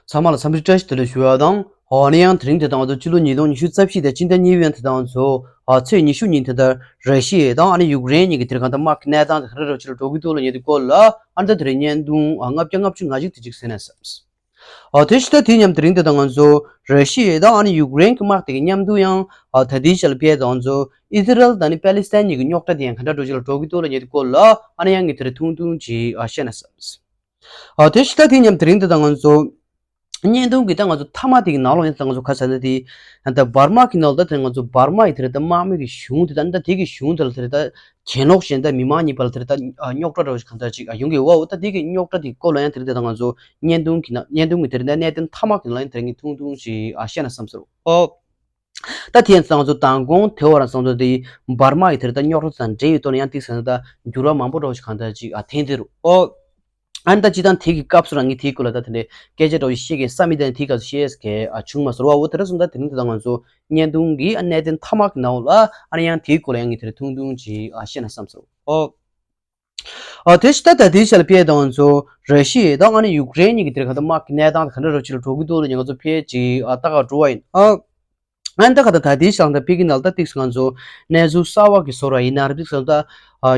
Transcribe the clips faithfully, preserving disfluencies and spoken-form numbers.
ཚང་མ་ལ་འཚམས་འདྲི་བཀྲ་ཤིས་བདེ་ལེགས་ཞུ་བ་དང་། ཨ་ནི་ཡང་དེ་རིང་དེ་དང་ང་ཚོ་སྤྱི་ལོ་ཉིས་སྟོང་ཉི་ཤུ་རྩ་བཞི་དང་སྤྱི་ཟླ་གཉིས་པའི་དེ་དང་ང་ཚོ་ཨ་ཚེས་ཉི་ཤུ་ཉིན་དེ་ལྟར་ར་ཤི་ཡ་དང་ཨ་ནི་ཡུཀ་རེན་གཉིས་ཀྱི་དེར་གང་ལྟར་དམག་གི་གནས་སྟངས་དེ་ག་འདྲ་རེད་ཅིག་ལ་འགྲོ་གི་འདུག་ལབ་མཁན་དེ་སྐོར་ལ་ཨ་ནི་ད་དེ་རིང་བརྙན་ཐུང་ཨ་ལྔ་བརྒྱ་ལྔ་བཅུ་ང་གཅིག་དེ་ཅིག་གཟིགས་ན་བསམས། ཨ་དེ་ཕྱི་ད་དེ་མཉམ་དེ་རིང་དེ་དང་ང་ཚོ་ར་ཤི་ཡ་དང་ཨ་ནི་ཡུཀ་རེན་གྱི་དམག་དེ་གི་མཉམ་དུ་ཡང་ཨ་ད་ལྟའི་ཆར་ལ་ཕེབས་དང་ང་ཚོ་ཨི་ཟི་རལ་དང་ཨ་ནི་པེ་ལི་སི་ཐན་གཉིས་ཀྱི་རྙོག་དྲ་དེ་ཡང་ག་འདྲ་འགྲོ་ཅིག་ལ་འགྲོ་གི་འདུག་ལབ་མཁན་དེ་སྐོར་ལ་ཨ་ནི་ཡང་ངས་དེ་རིང་ཐུང་ཐུང་ཅིག་ཨ་བཤད་ན་བསམས། ཨ་དེ་ཕྱི་ད་དེ་མཉམ་དེ་རིང་དེ་དང་ང་ཚོ་བརྙན་ཐུང་གི་ད་ང་ཚོ་མཐའ་མ་དེ་གི་ནང་ལོགས་ཡིན་ད་ང་ཚོ་ག་ཟེར་ན་དེ་ད་འབར་མ་གི་ནང་ལ་ད་དེ་ང་ཚོ་འབར་མ་ཡི་དེ་རེད་ད་དམག་མི་གི་གཞུང་དེ་ད་ད་དེ་གི་གཞུང་དེ་ལ་དེ་རེད་ད་གྱེན་ལོག་གཞན་ད་མི་མང་གཉིས་བར་ལ་དེ་རེད་ད་རྙོག་དྲ་འདྲ་བོ་ཞིག་གང་ལྟར་ཅིག་ཡོང་གི་ཡོད་པ་འོ་ད་དེ་གི་རྙོག་དྲ་དེ་སྐོར་ལ་ཡང་དེ་རེད་ད་ང་ཚོ་བརྙན་ཐུང་གི་ནང་བརྙན་ཐུང་གི་དེ་རེད་ད་གནད་དོན་མཐའ་མ་གི་ནང་ལ་ཡང་དེ་རེད་ངས་ཐུང་ཐུང་ཞིག་ཨ་བཤད་ན་བསམ་སོང་ཨོ། ད་དེ་ཡང་ང་ཚོ་མདང་དགོང་དེ་བར་ཙམ་དུ་དེ་འབར་མ་ཡི་དེར་ད་རྙོག་དྲ་དང་འབྲེལ་ཡོད་དོ་ནས་ཡང་ཏིག་ཟེར་ན་ད་འགྱུར་བ་མང་པོ་འགྲོ་ཞིག་གང་ལྟར་ཅིག་ཨ་ཐེངས་དེ་རུ་ཨོ། ཨ་ནི་ད་སྤྱི་བཏང་དེ་གི་སྐབས་སུ་རང་ངས་དེའི་སྐོར་ལ་ད་དེ་འདྲའི་སྐད་ཆ་འདྲ་བོ་ཞིག་བཤད་མཁན་བསམ་མི་ད་དེའི་སྐབས་སུ་བཤད་ཡས་ཀྱི་ཨ་བྱུང་མ་སོང་བ་འོ་དེ་འདྲ་སོང་ད་དེ་རིང་དེ་ད་ང་ཚོ་བརྙན་ཐུང་གི་ཨ་གནད་དོན་མཐའ་མ་གི་ནང་ལ་ཨ་ནི་ཡང་དེའི་སྐོར་ལ་ཡང་ངས་དེ་འདྲ་ཐུང་ཐུང་ཅིག་ཨ་བཤད་ན་བསམ་སོང་ཨོ། ཨ་དེ་ཕྱི་ད་ད་དེའི་ཆ་ལ་ཕེབས་དང་ང་ཚོ་ར་ཤི་ཡ་དང་ཨ་ནི་ཡུཀ་རེན་གཉིས་ཀྱི་དེར་ག་ད་དམག་གི་གནས་སྟངས་དེ་ག་འདྲ་རོ་ཅིག་ལ་འགྲོ་གི་འདུག་ལ་ང་ཚོ་ཕེབས་ཅིག་ཨ་ལྟ་ག་འགྲོ་བ་ཡིན་ཨ། ཨ་ནི་ད་ག་ད་ད་དེའི་ཆ་ལ་ད་ཕེབས་ཀྱི་ནང་ལ་ད་ཏིག་ང་ཚོ་གནས་ཚུལ་གསར་བ་གི་བཟོ་ར་ཡིན་ན་ར་ཏིག་ང་ཚོ་ད་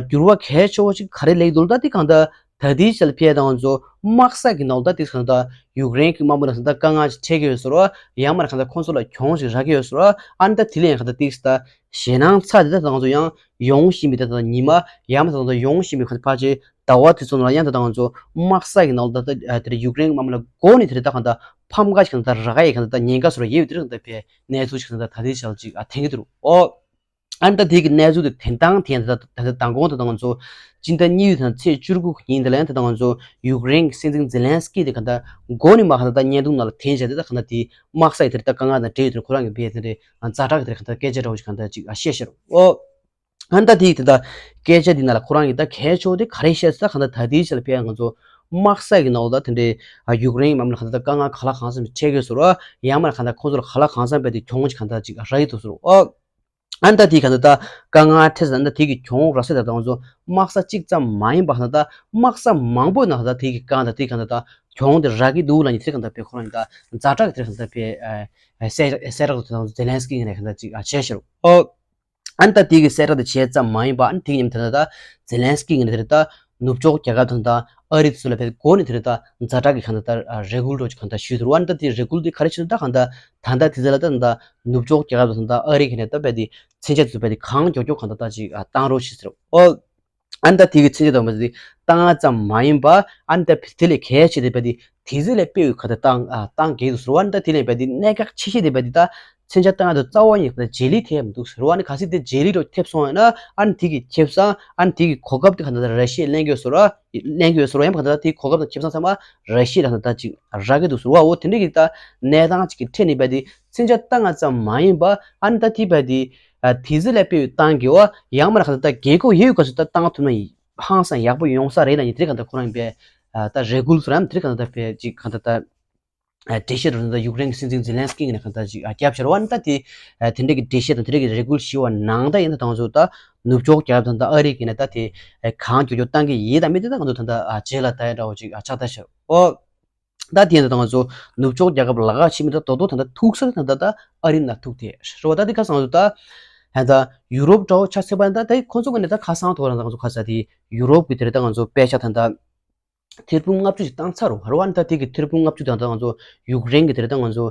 འགྱུར་བ་གལ་ཆེ་བ་ཅིག་ག་རེ་ལེགས་འདུག་ད་ཏིག་གང་ད་ད་དེའི་ཆ་ལ་ཕེབས་དང་ང་ཚོ་དམག་ས་གི་ནང་ལ་ད་ཏིག་ང་ཚོ་ད་ཡུཀ་རེན་གྱི་དམག་མི་ལ་ད་དཀའ་ངལ་ཅིག་འཕྲད་ཀྱི་ཡོད་ཟེར་བ་ཡང་མ་ར་གང་ད་ཁོང་ཚོ་ལ་གྱོང་ཞིག་རག་གི་ཡོད་ཟེར་བ་ཨ་ནི་ད་དེ་ལ་ཡང་གང་ད་ཏིག་ད། ཞེད་སྣང་ཚ་དེ་དག་ང་ཚོ་ཡང་ཡོང་བཞིན་པའི་དེ་དག་ཉི་མ་ཡང་མ་དེ་དག་ཡོང་བཞིན་པའི་ཁ་ཕལ་ཆེར་ཟླ་བ་དེ་ཚོ་ནང་ལ་ཡང་དེ་དག་ང་ཚོ་དམག་ས་ཡི་ནང་ལ་ད་ལྟ་དེ་ཡུཀ་རེན་གྱི་དམག་མི་ལ་མགོ་ནས་དེ་རེད་ད་གང་ལྟར་ཕམ་ཁ་ཞིག་གང་ལྟར་རག་ཡས་གང་ལྟར་ཉེན་ཁ་བཟོ་ར་ཡོད་དེ་རེད་གང་ལྟར་ཕེ་གནས་ཚུལ་ཞིག་གང་ལྟར་ད་ལྟའི་ཆར་ཅིག་ཨ་ཐེངས་གི་འདུག་ཨོ། ཨ་ནི་ད་དེ་གི་གནས་ཚུལ་དེ་དེ་དང་དེ་ཡང་དེ་ད་ད་ད་མདང་དགོང་དེ་དག་ང་ཚོ་སྤྱི་ཟླ་གཉིས་པའི་དང་ཚེས་བཅུ་དགུ་ཉིན་དེ་ལ་ཡང་དེ་དག་ང་ཚོ་ཡུཀ་རེན་གྱི་སྲིད་འཛིན་ཛེ་ལན་སི་ཀི་དེ་གང་ལྟར་མགོ་ནས་མ་གང་ལྟར་ད་བརྙན་ཐུང་ནང་ལ་འཐེན་བྱས་དེ་ད་གང་ལྟར་དེ། དམག་ས་ཡི་དེར་ད་དཀའ་ངལ་དང་འབྲེལ་ཡོད་དེར་ཁོ་རང་གི་བས་དེ་འདྲའི་ཛ་དྲག་གི་དེར་གང་ལྟར་སྐད་ཆ་འདྲ་བོ་ཞིག་གང་ལྟར་ཅིག་བཤད་ཤར་ཨོ། ཨ་ནི་ད་དེ་ཡི་དེ་ད་སྐད་ཆ་འདི་ནང་ལ་ཁོ་རང་གི་ད་གལ་ཆེ་བ་དེ་ག་རེ་བཤད་ས་གང་ལྟར་ད་དེའི་ཆ་ལ་ཕེབས་ང་ཚོ་དམག་ས་ཡི་ནང་ལ་ད་དེ་འདྲའི་ཡུཀ་རེན་གྱི་མ་མི་ལ་གང་ལྟར་ད་དཀའ་ངལ་ག་ལ་གང་འཚམ་འཕྲད་ཀྱི་ཟེར་བ་ཡང་མ་ལ་གང་ལྟར་ཁོང་ཚོ་ལ་ག་ལ་གང་འཚམ་བས་དེ་གྱོང་ཅིག་གང་ལྟར་ཅིག་རག་གི་འདུག་ཟེར་ཨོ། ཨ་ནི་ད་དེ་གང་ལྟར་ད་དཀའ་ངལ་འཕྲད་ས་ད་དེ་གི་གྱོང་རག་ས་ད་ད་ང་ཚོ་དམག་ས་གཅིག་ཙམ་མ་ཡིན་པ་གང་ལྟར་ད་དམག་ས་མང་པོའི་ནང་ད་དེ་གི་གང་ལྟར་དེ་གང་ལྟར་ད་གྱོང་དེ་རག་གི་འདུག་ལ་ནི་དེ་གང་ལྟར་བས་ཁོ་རང་གི་ད་ཛ་དྲག་གི་དེ་གང་ལྟར་བས་གསལ་གསལ་བསྒྲགས་དེ་ད་ང་ཚོ་ཛེ་ལན་སི་ཀི་ངོས་ནས་གང་ལྟར་ཅིག་བྱས་ཤར་ཨོ། ཨ་ནི་ད་དེ་གི་གསལ་བསྒྲགས་དེ་བྱས་ཙམ་མ་ཡིན་པ་ཨ་ནི་དེ་གི་ཉིན་དེ་ད་ད་ཛེ་ལན་སི་ཀི་ངོས་ནས་དེ་ད་ནུབ་ཕྱོགས་རྒྱལ་ཁབ་དང་ད་ཨ་རི་དེ་ཚོ་ལ་བས་མགོ་ནས་དེ་ད་ཛ་དྲག་གི་གང་ལྟར་ད་རེ་སྐུལ་འདྲ་བོ་ཅིག་གང་ལྟར་ཞུས་འདུག་ཨ་ནི་ད་དེ་རེ་སྐུལ་དེ་ག་རེ་བྱས་ན་ད་གང་ལྟར། ད་ལྟ་དེ་ཚོ་ལ་ད་ད་ནུབ་ཕྱོགས་རྒྱལ་ཁབ་དང་ད་ཨ་རི་གི་ནས་ད་བས་དེ་མཚོན་ཆ་དེ་ཚོ་བས་དེ་གང་མགྱོགས་མགྱོགས་གང་ལྟར་ད་ཅིག་བཏང་རོགས་ཞེས་ཟེར། ཨོ། ཨ་ནི་ད་དེ་གི་མཚོན་ཆ་དང་བས་དེ་བཏང་ཙམ་མ་ཡིན་པ་ཨ་ནི་ད་དེ་ལས་གལ་ཆེ་དེ་བས་དེ་དེ་ཚོ་ལས་དཔེ་ཡོད་གང་ལྟར་བཏང་བཏང་གི་འདུག་ཟེར་བ་ཨ་ནི་ད་དེ་ལས་བས་དེ་གནད་འགག་ཆེ་ཤོས་དེ་བས་དེ་ད་མཚོན་ཆ་བཏང་ཡ་དེ་རྩ་བ་ཉིད་ཀྱི་བརྗེ་ལེན་ཐེབས་མི་འདུག་ཟེར་བ་ཨ་ནི་གལ་སྲིད་དེ་བརྗེ་ལེན་འདྲ་ཐེབས་སོང་ཡོད་ན་ཨ་ནི་དེ་གི་ཁེ་བཟང་ཨ་ནི་དེ་གི་གོ་སྐབས་དེ་གང་ལྟར་ར་ཤི་ཡས་ལེན་གྱི་ཡོད་ཟེར་བ། ལེན་གྱི་ཡོད་ཟེར་བ་ཡིན་པ་གང་ལྟར་དེའི་གོ་སྐབས་དང་ཁེ་བཟང་ཚང་མ་ར་ཤི་ཡ་ལ་ད་ཅིག་རག་གི་འདུག་ཟེར་བ་འོ་དེ་འདྲ་གི་ད་གནས་སྟངས་ཅིག་གི་འཕྲད་ནས་བས་དེ་མཚོན་ཆ་བཏང་ཡ་ཙམ་མ་ཡིན་པ་ཨ་ནི་ད་དེ་བས་དེ་དེ་ཚོ་ལས་དཔེ་བཏང་གི་བ་ཡང་མ་ར་གང་ལྟར་ད་རྒྱལ་ཁབ་ཡོད་ག་ཚོད་ད་བཏང་ཐུབ་ན་ཧང་སང་ཡག་པོ་ཡོང་ས་རེད་ལ་ཡིན་དེ་གང་ལྟར་ཁོ་རང་བས་ད་རེ་སྐུལ་ཟེར་ཡ་དེ་གང་ལྟར་ད་བས་ཅིག་གང་ལྟར་ད། འགྲེལ་བཤད་རུ་ད་ཡུཀ་རེན་གྱི་སྲིད་འཛིན་ཛེ་ལན་སི་ཀི་ནས་གང་ལྟར་ཅིག་རྒྱབ་ཤར་བ་ནི་ད་དེ་དེ་འདྲ་གི་འགྲེལ་བཤད་དང་དེ་འདྲ་གི་རེ་སྐུལ་ཞུ་བ་ནང་ད་ཡིན་ད་དང་ཚོ་ད་ནུབ་ཕྱོགས་རྒྱལ་ཁབ་དང་ད་ཨ་རི་གི་ནས་ད་དེ་གང་མགྱོགས་མགྱོགས་བཏང་གི་ཡིན་ད་མི་དེ་ད་གང་ཚོ་ད་ད་རྗེས་ལ་ད་ཡ་འདྲ་བོ་ཅིག་ཆགས་ད་ཤར་ཨོ། ད་དེ་ཡིན་ད་དང་ཚོ་ནུབ་ཕྱོགས་རྒྱལ་ཁབ་ལ་ཁ་ཕྱེ་མི་ད་དོ་དོ་ད་ད་ཐུག་ས་ད་ད་ད་ཨ་རི་ནང་ཐུག་དེ་རེད་བ། ད་དེ་ཁ་སང་ཚོ་ད་ད་ཡུ་རོབ་འདྲ་བོ་ཆ་ཚེ་པ་ད་ད་ཁོ་ཚོ་གི་ནས་ད་ཁ་སང་ཐོག་རང་ད་ང་ཚོ་ཁ་ས་དེ་ཡུ་རོབ་གི་དེ་རེད་ད་ང་ཚོ་དཔེ་ཆ་ད་ད། ཐེར་འབུམ་ལྔ་བཅུ་ཞིག་བཏང་ཚར་རོ། རོ་ཨ་ནི་ད་དེ་གི་ཐེར་འབུམ་ལྔ་བཅུ་དང་ད་ང་ཚོ་ཡུཀ་རེན་གི་དེར་ད་ང་ཚོ་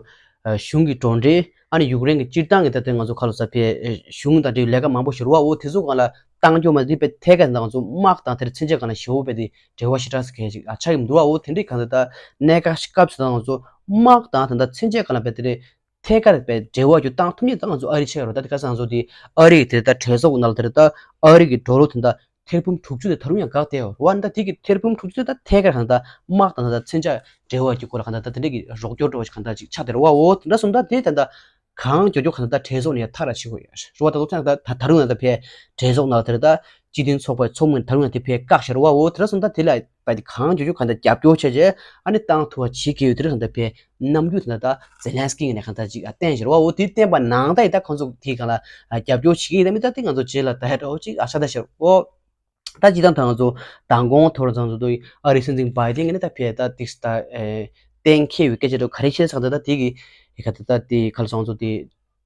གཞུང་གི་གྲོས་འབྲེལ་ཨ་ནི་ཡུཀ་རེན་གི་སྤྱིར་བཏང་གི་ད་དེ་ང་ཚོ་ཁ་ལོ་ས་ཕེ་གཞུང་དང་འབྲེལ་ལས་ཀ་མང་པོ་ཞིག་རོ་ཨོ་དེ་ཚོ་གང་ལ་བཏང་རྒྱུ་མ་དེ་པེ་ཐད་ཀ་ད་ང་ཚོ་དམག་དང་དེར་མཚོན་ཆ་གང་ལ་ཞེ་བོ་པེ་དེ་འབྲེལ་བ་ཞེ་དྲག་ས་གལ་ཅིག་ཨ་ཆགས་ཡིན་འདུག་ཨོ་དེ་འདྲའི་གང་ལ་ད་གནད་འགག་ཞིག་སྐབས་སུ་ད་ང་ཚོ་དམག་དང་ད་ད་མཚོན་ཆ་གང་ལ་པེ་དེ་རེད། ཐད་ཀར་པའི་འབྲེལ་བ་རྒྱུ་བཏང་ཐུབ་མཁན་ད་ང་ཚོ་ཨ་རི་ཆགས་ཡོད་རོ། ད་དེ་ག་ས་ང་ཚོ་དེ་ཨ་རི་གི་དེ་ད་གྲོས་ཚོགས་ནང་ལ་དེ་ད་ཨ་རི་གི་ཌོ་ལར་དེ་ད་ཐེར་འབུམ་དྲུག་ཅུ་དེ་ད་རུང་ཡང་འགག་བསྡད་ཡོད་རོ། ཨ་ནི་ད་དེ་གི་ཐེར་འབུམ་དྲུག་ཅུ་དེ་ད་ཐད་ཀར་གང་ད་དམག་དང་ད་མཚོན་ཆ་འབྲེལ་བ་རྒྱུ་སྐོར་ལ་གང་ད་ད་དེ་འདྲ་གི་རོགས་སྐྱོར་འདྲ་བ་ཞིག་གང་ད་ཅིག་ཆགས་བསྡད་རོ། ཨོ་དེ་འདྲ་སོང་ད་དེ་ད་ད་གང་མགྱོགས་མགྱོགས་གང་ད་ད་གྲོས་ཚོགས་ནས་ཡང་ཐག་ར་ཆེ་གོ་ཡ་རོ། ད་ད་ད་ད་རུང་ཡང་ད་ཕའི་གྲོས་ཚོགས་ནང་ལ་དེ་ད་སྤྱི་མཐུན་ཚོགས་པའི་ཚོགས་མི་ད་རུང་ཡང་དེ་ཕའི་བཀག་ཤར་བ་འོ་དེ་འདྲ་སོང་ད་དེ་ལ། པ་དེ་གང་མགྱོགས་མགྱོགས་གང་ལྟར་རྒྱབ་སྐྱོར་བྱས་རྗེས་ཨ་ནི་བཏང་ཐུབ་པ་བྱེད་ཀྱི་ཡོད་དེ་རེད། གང་ལྟར་པའི་རྣམ་འགྱུར་དེ་འདྲ་ད་ཛེ་ལན་སི་ཀི་ནས་གང་ལྟར་ཅིག་བསྟན་བཞག་པ་འོ་དེ་བསྟན་པ་ནང་ལྟར་ཡིན་ད་ཁོང་ཚོ་དེ་གང་ལ་རྒྱབ་སྐྱོར་བྱེད་ཀྱི་ཡོད་ད་མི་ད་དེ་ང་ཚོ་རྗེས་ལ་ད་ཧེ་འདྲ་བོ་ཅིག་ཨ་ཆ་ད་ཤར་འོ། ད་ཅི་ད་ད་ང་ཚོ་མདང་དགོང་ཐོག་ར་ཚང་ཚོ་དུ་ཨ་རི་སྲིད་འཛིན་བྷའི་ཏིན་གི་ནས་ད་ཕེ་ད་ཏིག་ད་ཨེ་ གཏན་འཁེལ་བའི་སྐད་ཆ་འདྲ་ག་རེ་བཤད་ས་ག་ད་ད་དེ་གི་ག་ད་ད་དེ་ག་ལ་སོང་ཚོ་དེ་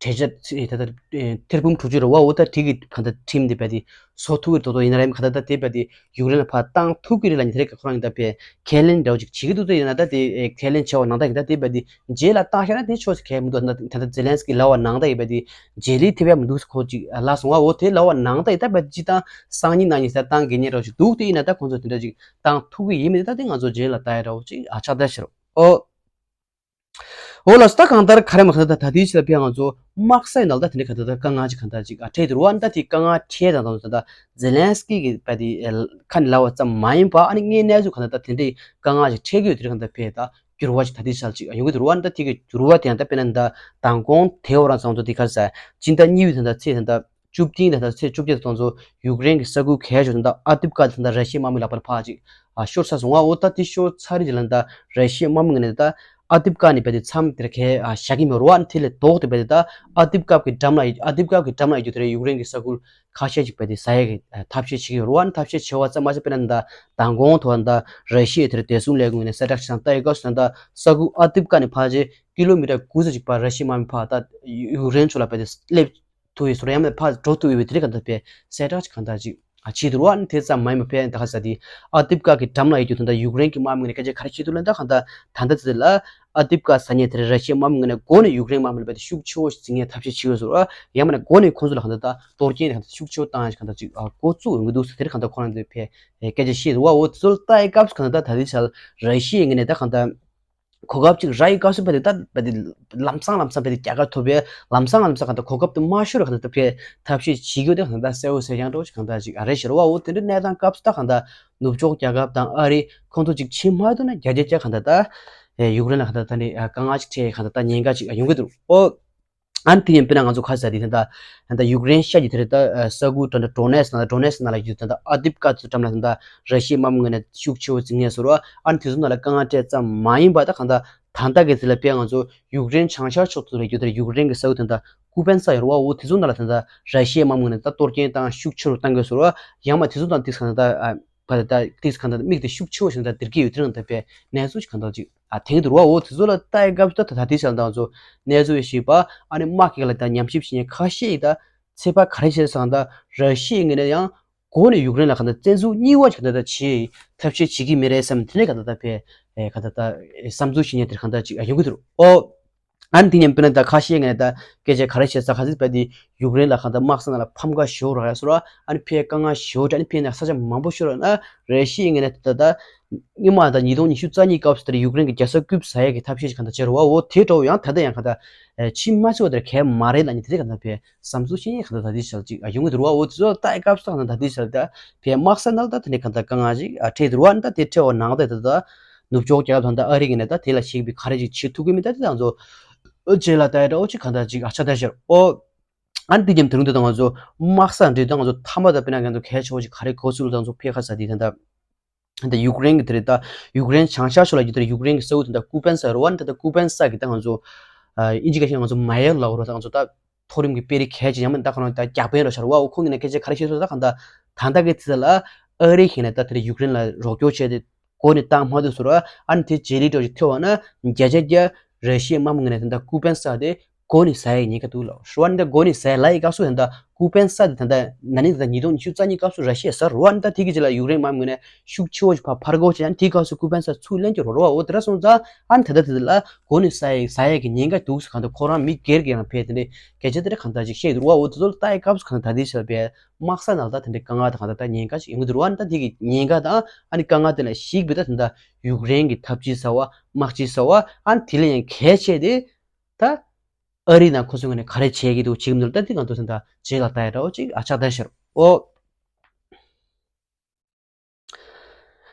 གྲོས་འཆར་ད་ད་ཐེར་འབུམ་དྲུག་ཅུ་རེད་བ། འོ་ད་དེ་གི་ག་ད་ཁྲིམས་དེ་བས་དེ་བཟོ་ཐུབ་ཀྱི་རེད་དོ། ཡིན་ན་རེད་མ་ག་ད་ད་དེ་བས་དེ་ཡུཀ་རེན་ལ་ཕར་བཏང་ཐུབ་ཀྱི་རེད་ལབ་ནི་དེ་རེད། ཁོ་རང་གི་ད་བས་ཁས་ལེན་འདྲ་བོ་ཅིག་བྱེད་ཀྱི་འདུག་ད་ཡིན་ན་ད་དེ་ཁས་ལེན་བྱས་པ་ནང་ད་གི་ད་དེ་བས་དེ་རྗེས་ལ་བཏང་ཤེ་ན་དེ་ཆོག་ཟེར་གལ་མི་འདུག་ད་ད་ཛེ་ལན་སི་ཀི་ལབ་པ་ནང་ད་ཡི་བས་དེ་རྗེས་ལུས་ཐེབས་ཡ་མི་འདུག་ཟེར་ཁོ་ཅིག་ལབ་སོང་བ། འོ་དེ་ལབ་པ་ནང་ད་ཡི་ད་བས་དེ་སྤྱི་བཏང་སང་ཉིན་གནངས་ཉིན་ཟེར་བཏང་དགོས་ཉེན་འདྲ་བོ་ཅིག་འདུག་དེ་ཡིན་ན་ད་ཁོང་ཚོ་དེ་འདྲ་ཅིག་བཏང་ཐུབ་ཀྱི་ཡིན་མིན་ད་དེ་ང་ཚོ་རྗེས་ལ་ལྟ་ཡ་འདྲ་བོ་ཅིག་ཨ་ཆགས་ད་ཤེ་རོགས། འོ། འོ་ལགས་སོ། ད་གང་ལྟར་ག་རེ་མ་གང་ལྟར་ད་ལྟ་དུས་ཚོད་ལ་ཕེབས་ང་ཚོ་དམག་སའི་ནང་ད་དེ་འདྲ་ག་ད་ད་དཀའ་ངལ་ཅིག་གང་ལྟར་ཅིག་ཨ་འཕྲད་དེ་རུ་བ། ད་དེ་དཀའ་ངལ་འཕྲད་དང་དང་ད་ད་ཛེ་ལན་སི་ཀི་གི་བ་དེ་ཁ་ནས་ལབ་པ་ཙམ་མ་ཡིན་པ་ཨ་ནི་དངོས་གནས་ཚུལ་གང་ལྟར་ད་དེ་འདྲའི་དཀའ་ངལ་ཅིག་འཕྲད་ཀྱི་ཡོད་དེ་འདྲ་གང་ལྟར་ཕེབས་ད་འགྱུར་བ་ཅིག་ད་དུས་ཚོད་ཅིག་ཡོང་གི་འདུག་རུ་བ། ད་དེ་གི་འགྱུར་བ་དེ་ཡང་ད་དཔེར་ན་ད་མདང་དགོང་དེ་འོ་རང་ཚང་ཚོ་དེ་གར་ས་སྤྱི་ཟླ་གཉིས་པའི་ད་ད་ཚེས་ད་ད་བཅུ་བདུན་དང་ད་ཚེས་བཅོ་བརྒྱད་དང་ཚོ་ཡུཀ་རེན་གྱི་ས་ཁུལ་གལ་ཆེ་ཤོས་དང་ཨ་ཏིབ་ཀ་དང་ད་ར་ཤི་ཡའི་དམག་མི་ལག་པར་ཕར་ཅིག་ཨ་ཤོར་ཚར་སོང་བ། འོ་ད་དེ་ཤོར་ཚར་རེད་ཅེས་ལབ་ན་ད་ར་ཤི་ཡའི་དམག་མི་ངོས་ནས་ད་ཨ་ཏིབ་ཀ་ནས་བས་ཏེ་མཚམས་དེར་གས་ཨ་བཞག་གི་མེད་རུ་བ། དེ་ལས་ལྡོག་སྟེ་བས་ཏེ་ད་ཨ་ཏིབ་ཀ་གི་འགྲམ་ལ་ཨ་ཏིབ་ཀ་གི་འགྲམ་ལ་ཡོད་རྒྱུ་དེ་རེད། ཡུཀ་རེན་གྱི་ས་ཁུལ་ཁ་ཤས་ཅིག་བས་ཏེ་ཟ་ཡས་ཀྱི་ཐབས་ཤེས་བྱེད་ཀྱི་ཡོད་རུ་བ། ཐབས་ཤེས་བྱེད་པ་ཙམ་མ་ཟད་དཔེར་ན་ད་མདང་དགོང་ཐོག་ད་ར་ཤི་ཡའི་དེར་བདེ་སྲུང་ལས་ཁུངས་ནས་གསལ་བསྒྲགས་ཤིག་བཏང་ཡོད་སྐབས་སུ་ད་ས་ཁུལ་ཨ་ཏིབ་ཀ་ནས་ཕར་ཆེ་ཀི་ལོ་མི་ཊར་དགུ་ཙམ་ཅིག་བར་ར་ཤི་ཡའི་དམག་མི་ཕར་ད་ཡུཀ་རེན་ཕྱོགས་ལ་བས་ཏེ་སླེབས་ཐུབ་ཡོད་སོ་ར། ཡང་མིན་ཕར་འགྲོ་ཐུབ་ཡོད་པའི་དེ་རིགས་གང་ལྟར་བས་གསལ་བསྒྲགས་ཅིག་གང་ལྟར་ཅིག་ཨ་བྱེད་འདུག་རུ་བ། ཨ་ནི་དེ་ཙམ་མ་ཡིན་པར་བས་ད་ག་ས་དེ་ཨ་ཏིབ་ཀ་གི་འགྲམ་ལ་ཡོད་རྒྱུ་དེ་འདྲ་ཡུཀ་རེན་གྱི་དམག་མི་ངོས་ནས་སྐད་ཆ་ག་རེ་བཤད་འདུག་ལབ་ན། ད་གང་ལྟར་ད་ལྟ་དེ་ལ་ཨ་ཏིབ་ཀ་ཟ་ཉེ་དེར་ར་ཤི་ཡའི་དམག་མི་ངོས་ནས་འགོ་ནས་ཡུཀ་རེན་དམག་མི་ལ་བས་ཏེ་ཤུགས་ཆེ་བོ་ཞིག་འཛིན་ཡས་ཐབས་ཤེས་བྱེད་ཀྱི་ཡོད་སོ་རུ་བ། ཡང་མིན་ན་འགོ་ནས་ཁོང་ཚོ་ལ་གང་ལྟར་ད་གཏོར་སྐྱོན་གང་ལྟར་ཤུགས་ཆེ་བོ་བཏང་ཡས་གང་ལྟར་ཅིག་ཨ་འགོ་བཙུགས་ཡོང་གི་འདུག་ཟེར། དེ་རིགས་གང་ལྟར་ཁོ་རང་ཚོས་བས་སྐད་ཆ་བཤད་འདུག་བ། འོ་དེ་ཚོ་ལ་ལྟ་ཡས་སྐབས་སུ་གང་ལྟར་ད་ལྟའི་ཆར་ར་ཤི་ཡའི་ངོས་ནས་ད་གང་ལྟར་གོ་སྐབས་ཅིག་རག་ཡོད་སྐབས་སུ་བས་ཏེ་ད་བས་ཏེ་ལམ་སང་ལམ་སང་བས་ཏེ་རྒྱལ་ཁ་ཐོབ་པའི་ལམ་སང་ལམ་སང་གང་ལྟར་གོ་སྐབས་དེ་མ་ཤོར་གང་ལྟར་ཐོབ་པའི་ཐབས་ཤེས་བྱེད་རྒྱུ་དེ་གང་ལྟར་གསལ་བོ་གསལ་རྐྱང་འདྲ་བོ་ཞིག་གང་ལྟར་ཅིག་ཨ་རེ་ཤི་རུ་བ། འོ་དེ་འདྲའི་གནས་སྟངས་སྐབས་སུ་ད་གང་ལྟར་ནུབ་ཕྱོགས་རྒྱལ་ཁབ་དང་ཨ་རི་ཁོང་ཚོ་ཅིག་ཕྱིན་མ་ཐུབ་ན་བརྒྱ་ཆ་བརྒྱ་གང་ལྟར་ད་ཡུཀ་རེན་ལ་གང་ལྟར་ད་ནི་དཀའ་ངལ་ཅིག་འཕྲད་གང་ལྟར་ད་ཉེན་ཁ་ཅིག་ཡོང་གི་འདུག་འོ། ཨ་ནི་དེ་ཡིན་དཔེར་ན་ང་ཚོ་ཁ་ས་དེ་ད་ད་ཡུཀ་རེན་ཤར་གྱི་དེ་རེད། ད་ས་ཁུལ་ད་ད་ཌོ་ནེ་སི་ན་ཌོ་ནེ་སི་ན་ལ་ཡོད་ད་ད་ཨ་ཏིབ་ཀ་ཚོ་འགྲམ་ལ་ད་ར་ཤི་ཡའི་དམག་མི་ངོས་ནས་ཤུགས་ཆེ་བོ་འཛིན་ངེས་སོ་རུ་བ། ཨ་ནི་དེ་ཚོ་ནང་ལ་དཀའ་ངལ་འཕྲད་ཙམ་མ་ཡིན་པ་ད་གང་ལྟར་ད་ལྟ་གི་དེ་ལ་དཔེ་ང་ཚོ་ཡུཀ་རེན་བྱང་ཤར་ཕྱོགས་ཚོ་ལ་ཡོད་ད་ཡུཀ་རེན་གྱི་ས་ཁུལ་ད་ད་ཀུ་པན་ས་ཡོད་རུ་བ། འོ་དེ་ཚོ་ནང་ལ་ད་ད་ར་ཤི་ཡའི་དམག་མི་ངོས་ནས་ད་གཏོར་སྐྱོན་བཏང་ཤུགས་ཆེ་རུ་བཏང་གི་ཡོད་སོ་རུ་བ། ཡང་མ་དེ་ཚོ་དང་དེ་གང་ལྟར་ད་ག་ད་ད་དེ་གང་ལྟར་དམིགས་ཏེ་ཤུགས་ཆེ་བོ་ཞིག་ད་དེར་གྱི་ཡོད་དེ་རང་ད་དཔེ་གནས་ཚུལ་ཞིག་གང་ལྟར་ཅིག་ཨ་དེང་དུ་རུ་བ། འོ་དེ་ཚོ་ལ་ལྟ་ཡི་སྐབས་སུ་ད་ད་དེ་ཆ་ལ་ད་ང་ཚོ་གནས་ཚུལ་ཞིག་པ་ཨ་ནི་དམག་གི་ལ་ད་ཉམས་ཞིབ་བྱེད་མཁན་ཁ་ཤས་ཡིས་ད་ཚོད་དཔག་ག་རེ་བྱས་སོང་ད་ར་ཤི་ཡའི་ངོས་ནས་ཡང་འགོ་ནས་ཡུཀ་རེན་ལ་གང་ལྟར་བཙན་འཛུལ་གཉིས་པ་ཞིག་གང་ལྟར་ད་བྱེད་ཐབས་ཤེས་བྱེད་ཀྱི་མི་རེད་བསམ་དེ་ནས་གང་ལྟར་ད་ཕེ་ཨེ་གང་ལྟར་ད་བསམ་ཚུལ་བྱེད་མཁན་དེར་གང་ལྟར་ཅིག་ཡོང་གི་འདུག་འོ། ཨ་ནི་དེ་ཉིན་དཔེར་ན་ད་ཁ་ཤས་ངས་ད་སྐད་ཆ་ག་རེ་བཤད་ས་ག་ཚོད་པ་དེ་ཡུཀ་རེན་ལ་གང་ལྟར་དམག་ས་ནང་ལ་ཕམ་ཁ་ཞོ་རག་ཡ་སོ་ར། ཨ་ནི་ཕེ་དཀའ་ངལ་ཞོ་དྲ་ཨ་ནི་ཕེ་ན་ས་ཆ་མང་པོ་ཞོ་ར་ན་རེ་ཤི་ཡི་ངས་ད་ད་སྔོན་མ་ད་ཉིས་སྟོང་ཉི་ཤུ་རྩ་གཉིས་སྐབས་སུ་དེར་ཡུཀ་རེན་གྱི་རྒྱལ་ས་རྐུབ་ཟ་ཡས་ཀྱི་ཐབས་ཤེས་ཤིག་གང་ལྟར་བྱས་རུ་བ། འོ་དེ་འདྲ་བོ་ཡང་ད་ལྟ་ཡང་གང་ལྟར་ཕྱིན་མ་ཆོག་དེར་གལ་མ་རེད་ལ་ནི་དེ་གང་ལྟར་ཕེ་བསམ་ཚུལ་ཤེས་ཡས་གང་ལྟར་ད་དེ་ཆ་ལ་ཅིག་ཡོང་གི་འདུག་རུ་བ། འོ་དེ་ཚོ་ལ་ལྟ་ཡི་སྐབས་སུ་གང་ལྟར་ད་དེ་ཆ་ལ་ད་ཕེ་དམག་ས་ནང་ལ་ད་དེ་ནས་གང་ལྟར་དཀའ་ངལ་ཅིག་འཕྲད་འདུག་རུ་བ། ད་དེ་འཕྲད་པ་ནང་ད་ད་ད་ནུབ་ཕྱོགས་རྒྱལ་ཁབ་དང་ད་ཨ་རི་གི་ནས་ད་དེ་ལ་གཞིགས་པའི་ག་རེ་ཅིག་བྱེད་ཐུབ་ཀྱི་མིན་ད་དེ་ང་ཚོ་རྗེས་ལ་ལྟ་ཡི་འདྲ་བོ་ཅིག་གང་ལྟར་ཅིག་ཨ་ཆ་ད་ཤར་འོ། ཨ་ནི་དེ་རྒྱབ་དེ་རིང་དུ་ད་ང་ཚོ་དམག་ས་འདྲེ་ད་ང་ཚོ་ཐ་མ་ད་དཔེར་ན་ང་ཚོ་གལ་ཆེ་བོ་ཞིག་ག་རེ་གོ་ཚུལ་ད་ང་ཚོ་ཕེ་ཁ་ས་དེ་ད་ད་ད་ཡུཀ་རེན་གྱི་དེ་རེད། ད་ཡུཀ་རེན་བྱང་ཤར་ཕྱོགས་ལ་ཡོད་དེ་ཡུཀ་རེན་གྱི་ས་ཁུལ་དེ་ད་ཀུ་པན་ས་རུ་བ་ནི་ད་ད་ཀུ་པན་ས་གི་ད་ང་ཚོ་ཨིན་ཇི་སྐད་ཆ་ང་ཚོ་མ་ཡར་ལ་རུ་ད་ང་ཚོ་ད་མཐོ་རིམ་གྱི་དཔོན་རིགས་གལ་ཆེ་ཡང་མིན་ད་ཁོ་རང་ད་རྒྱག་དཔོན་རུ་ཤར་བ། འོ་ཁོང་གི་ནས་སྐད་ཆ་ག་རེ་བཤད་སོང་ད་གང་ད་ད་ད་གི་དེ་ལ་ཨ་རི་ཁེ་ནས་ད་དེ་རེད་ཡུཀ་རེན་ལ་རོགས་སྐྱོར་བྱས་ཏེ། གོ་ནི་བཏང་མ་ཐུབ་སོང་ར། ཨ་ནི་དེ་རྗེས་ལུས་འདྲ་ཞིག་ཐོན་པ་ན་བརྒྱ་ཆ་བརྒྱ་ར་ཤི་ཡའི་དམག་མི་ངོས་ནས་ད་ལྟ་ཀུ་པན་ས་དེ་གོ་ནི་ཟ་ཡའི་ཉེན་ཁ་འདུག་ལབ་རུ་བ། ཨ་ནི་ད་གོ་ནི་ཟ་ཡ་ལ་ཡི་སྐབས་སུ་ད་ལྟ་ཀུ་པན་ས་དེ་ད་ལྟ་ན་ནིང་ད་ལྟ་ཉིས་སྟོང་ཉི་ཤུ་རྩ་གཉིས་སྐབས་སུ་ར་ཤི་ཡས་ཟ་རུ་བ། ཨ་ནི་ད་དེ་གི་རྗེས་ལ་ཡུཀ་རེན་དམག་མི་ངོས་ནས་ཤུགས་ཆེ་བོ་ཞིག་ཕར་ཕར་རྒོལ་བྱས། ཨ་ནི་དེའི་སྐབས་སུ་ཀུ་པན་ས་ཚུར་ལེན་རྒྱུ་རུ་བ། འོ་དེ་འདྲ་སོང་ཙང་ཨ་ནི་ད་ལྟ་དེ་ལ་གོ་ནི་ཟ་ཡའི་ཟ་ཡའི་གི་ཉེན་ཁ་འདུག་ཟེར་གང་ལྟར་ཁོ་རང་མི་སྒེར་གྱི་རང་ཕེ་དེ་འདྲའི་སྐད་ཆ་དེ་འདྲ་གང་ལྟར་ཅིག་བཤད་འདུག་རུ་བ། འོ་དེ་ཚོ་ལ་ལྟ་ཡི་སྐབས་སུ་གང་ལྟར་ད་དེ་ཆ་ལ་ཕེ། དམག་ས་ནང་ལ་ད་དེ་འདྲའི་དཀའ་ངལ་དང་གང་ལྟར་ད་ཉེན་ཁ་ཞིག་ཡོང་གི་འདུག་རུ་བ། ཨ་ནི་ད་དེ་གི་ཉེན་ཁ་དང་ཨ་ནི་དཀའ་ངལ་དེ་ལ་གཞིགས་པའི་ད་ད་ལྟ་ཡུཀ་རེན་གྱི་འཐབ་ཇུས་གསར་བ་དམག་ཇུས་གསར་བ་ཨ་ནི་དེ་ལས་ཡང་གལ་ཆེ་དེ་ད་ཨ་རི་ནང་ཁོ་ཚོའི་ངོས་ནས་ག་རེ་བྱེད་ཀྱི་འདུག་བྱེད་ཀྱི་མི་འདུག་ལ་ད་དེ་གང་ལྟར་ད་ད་རྗེས་ལ་ལྟ་ཡ་འདྲ་བོ་ཅིག་ཨ་ཆགས་ད་ཤར་འོ།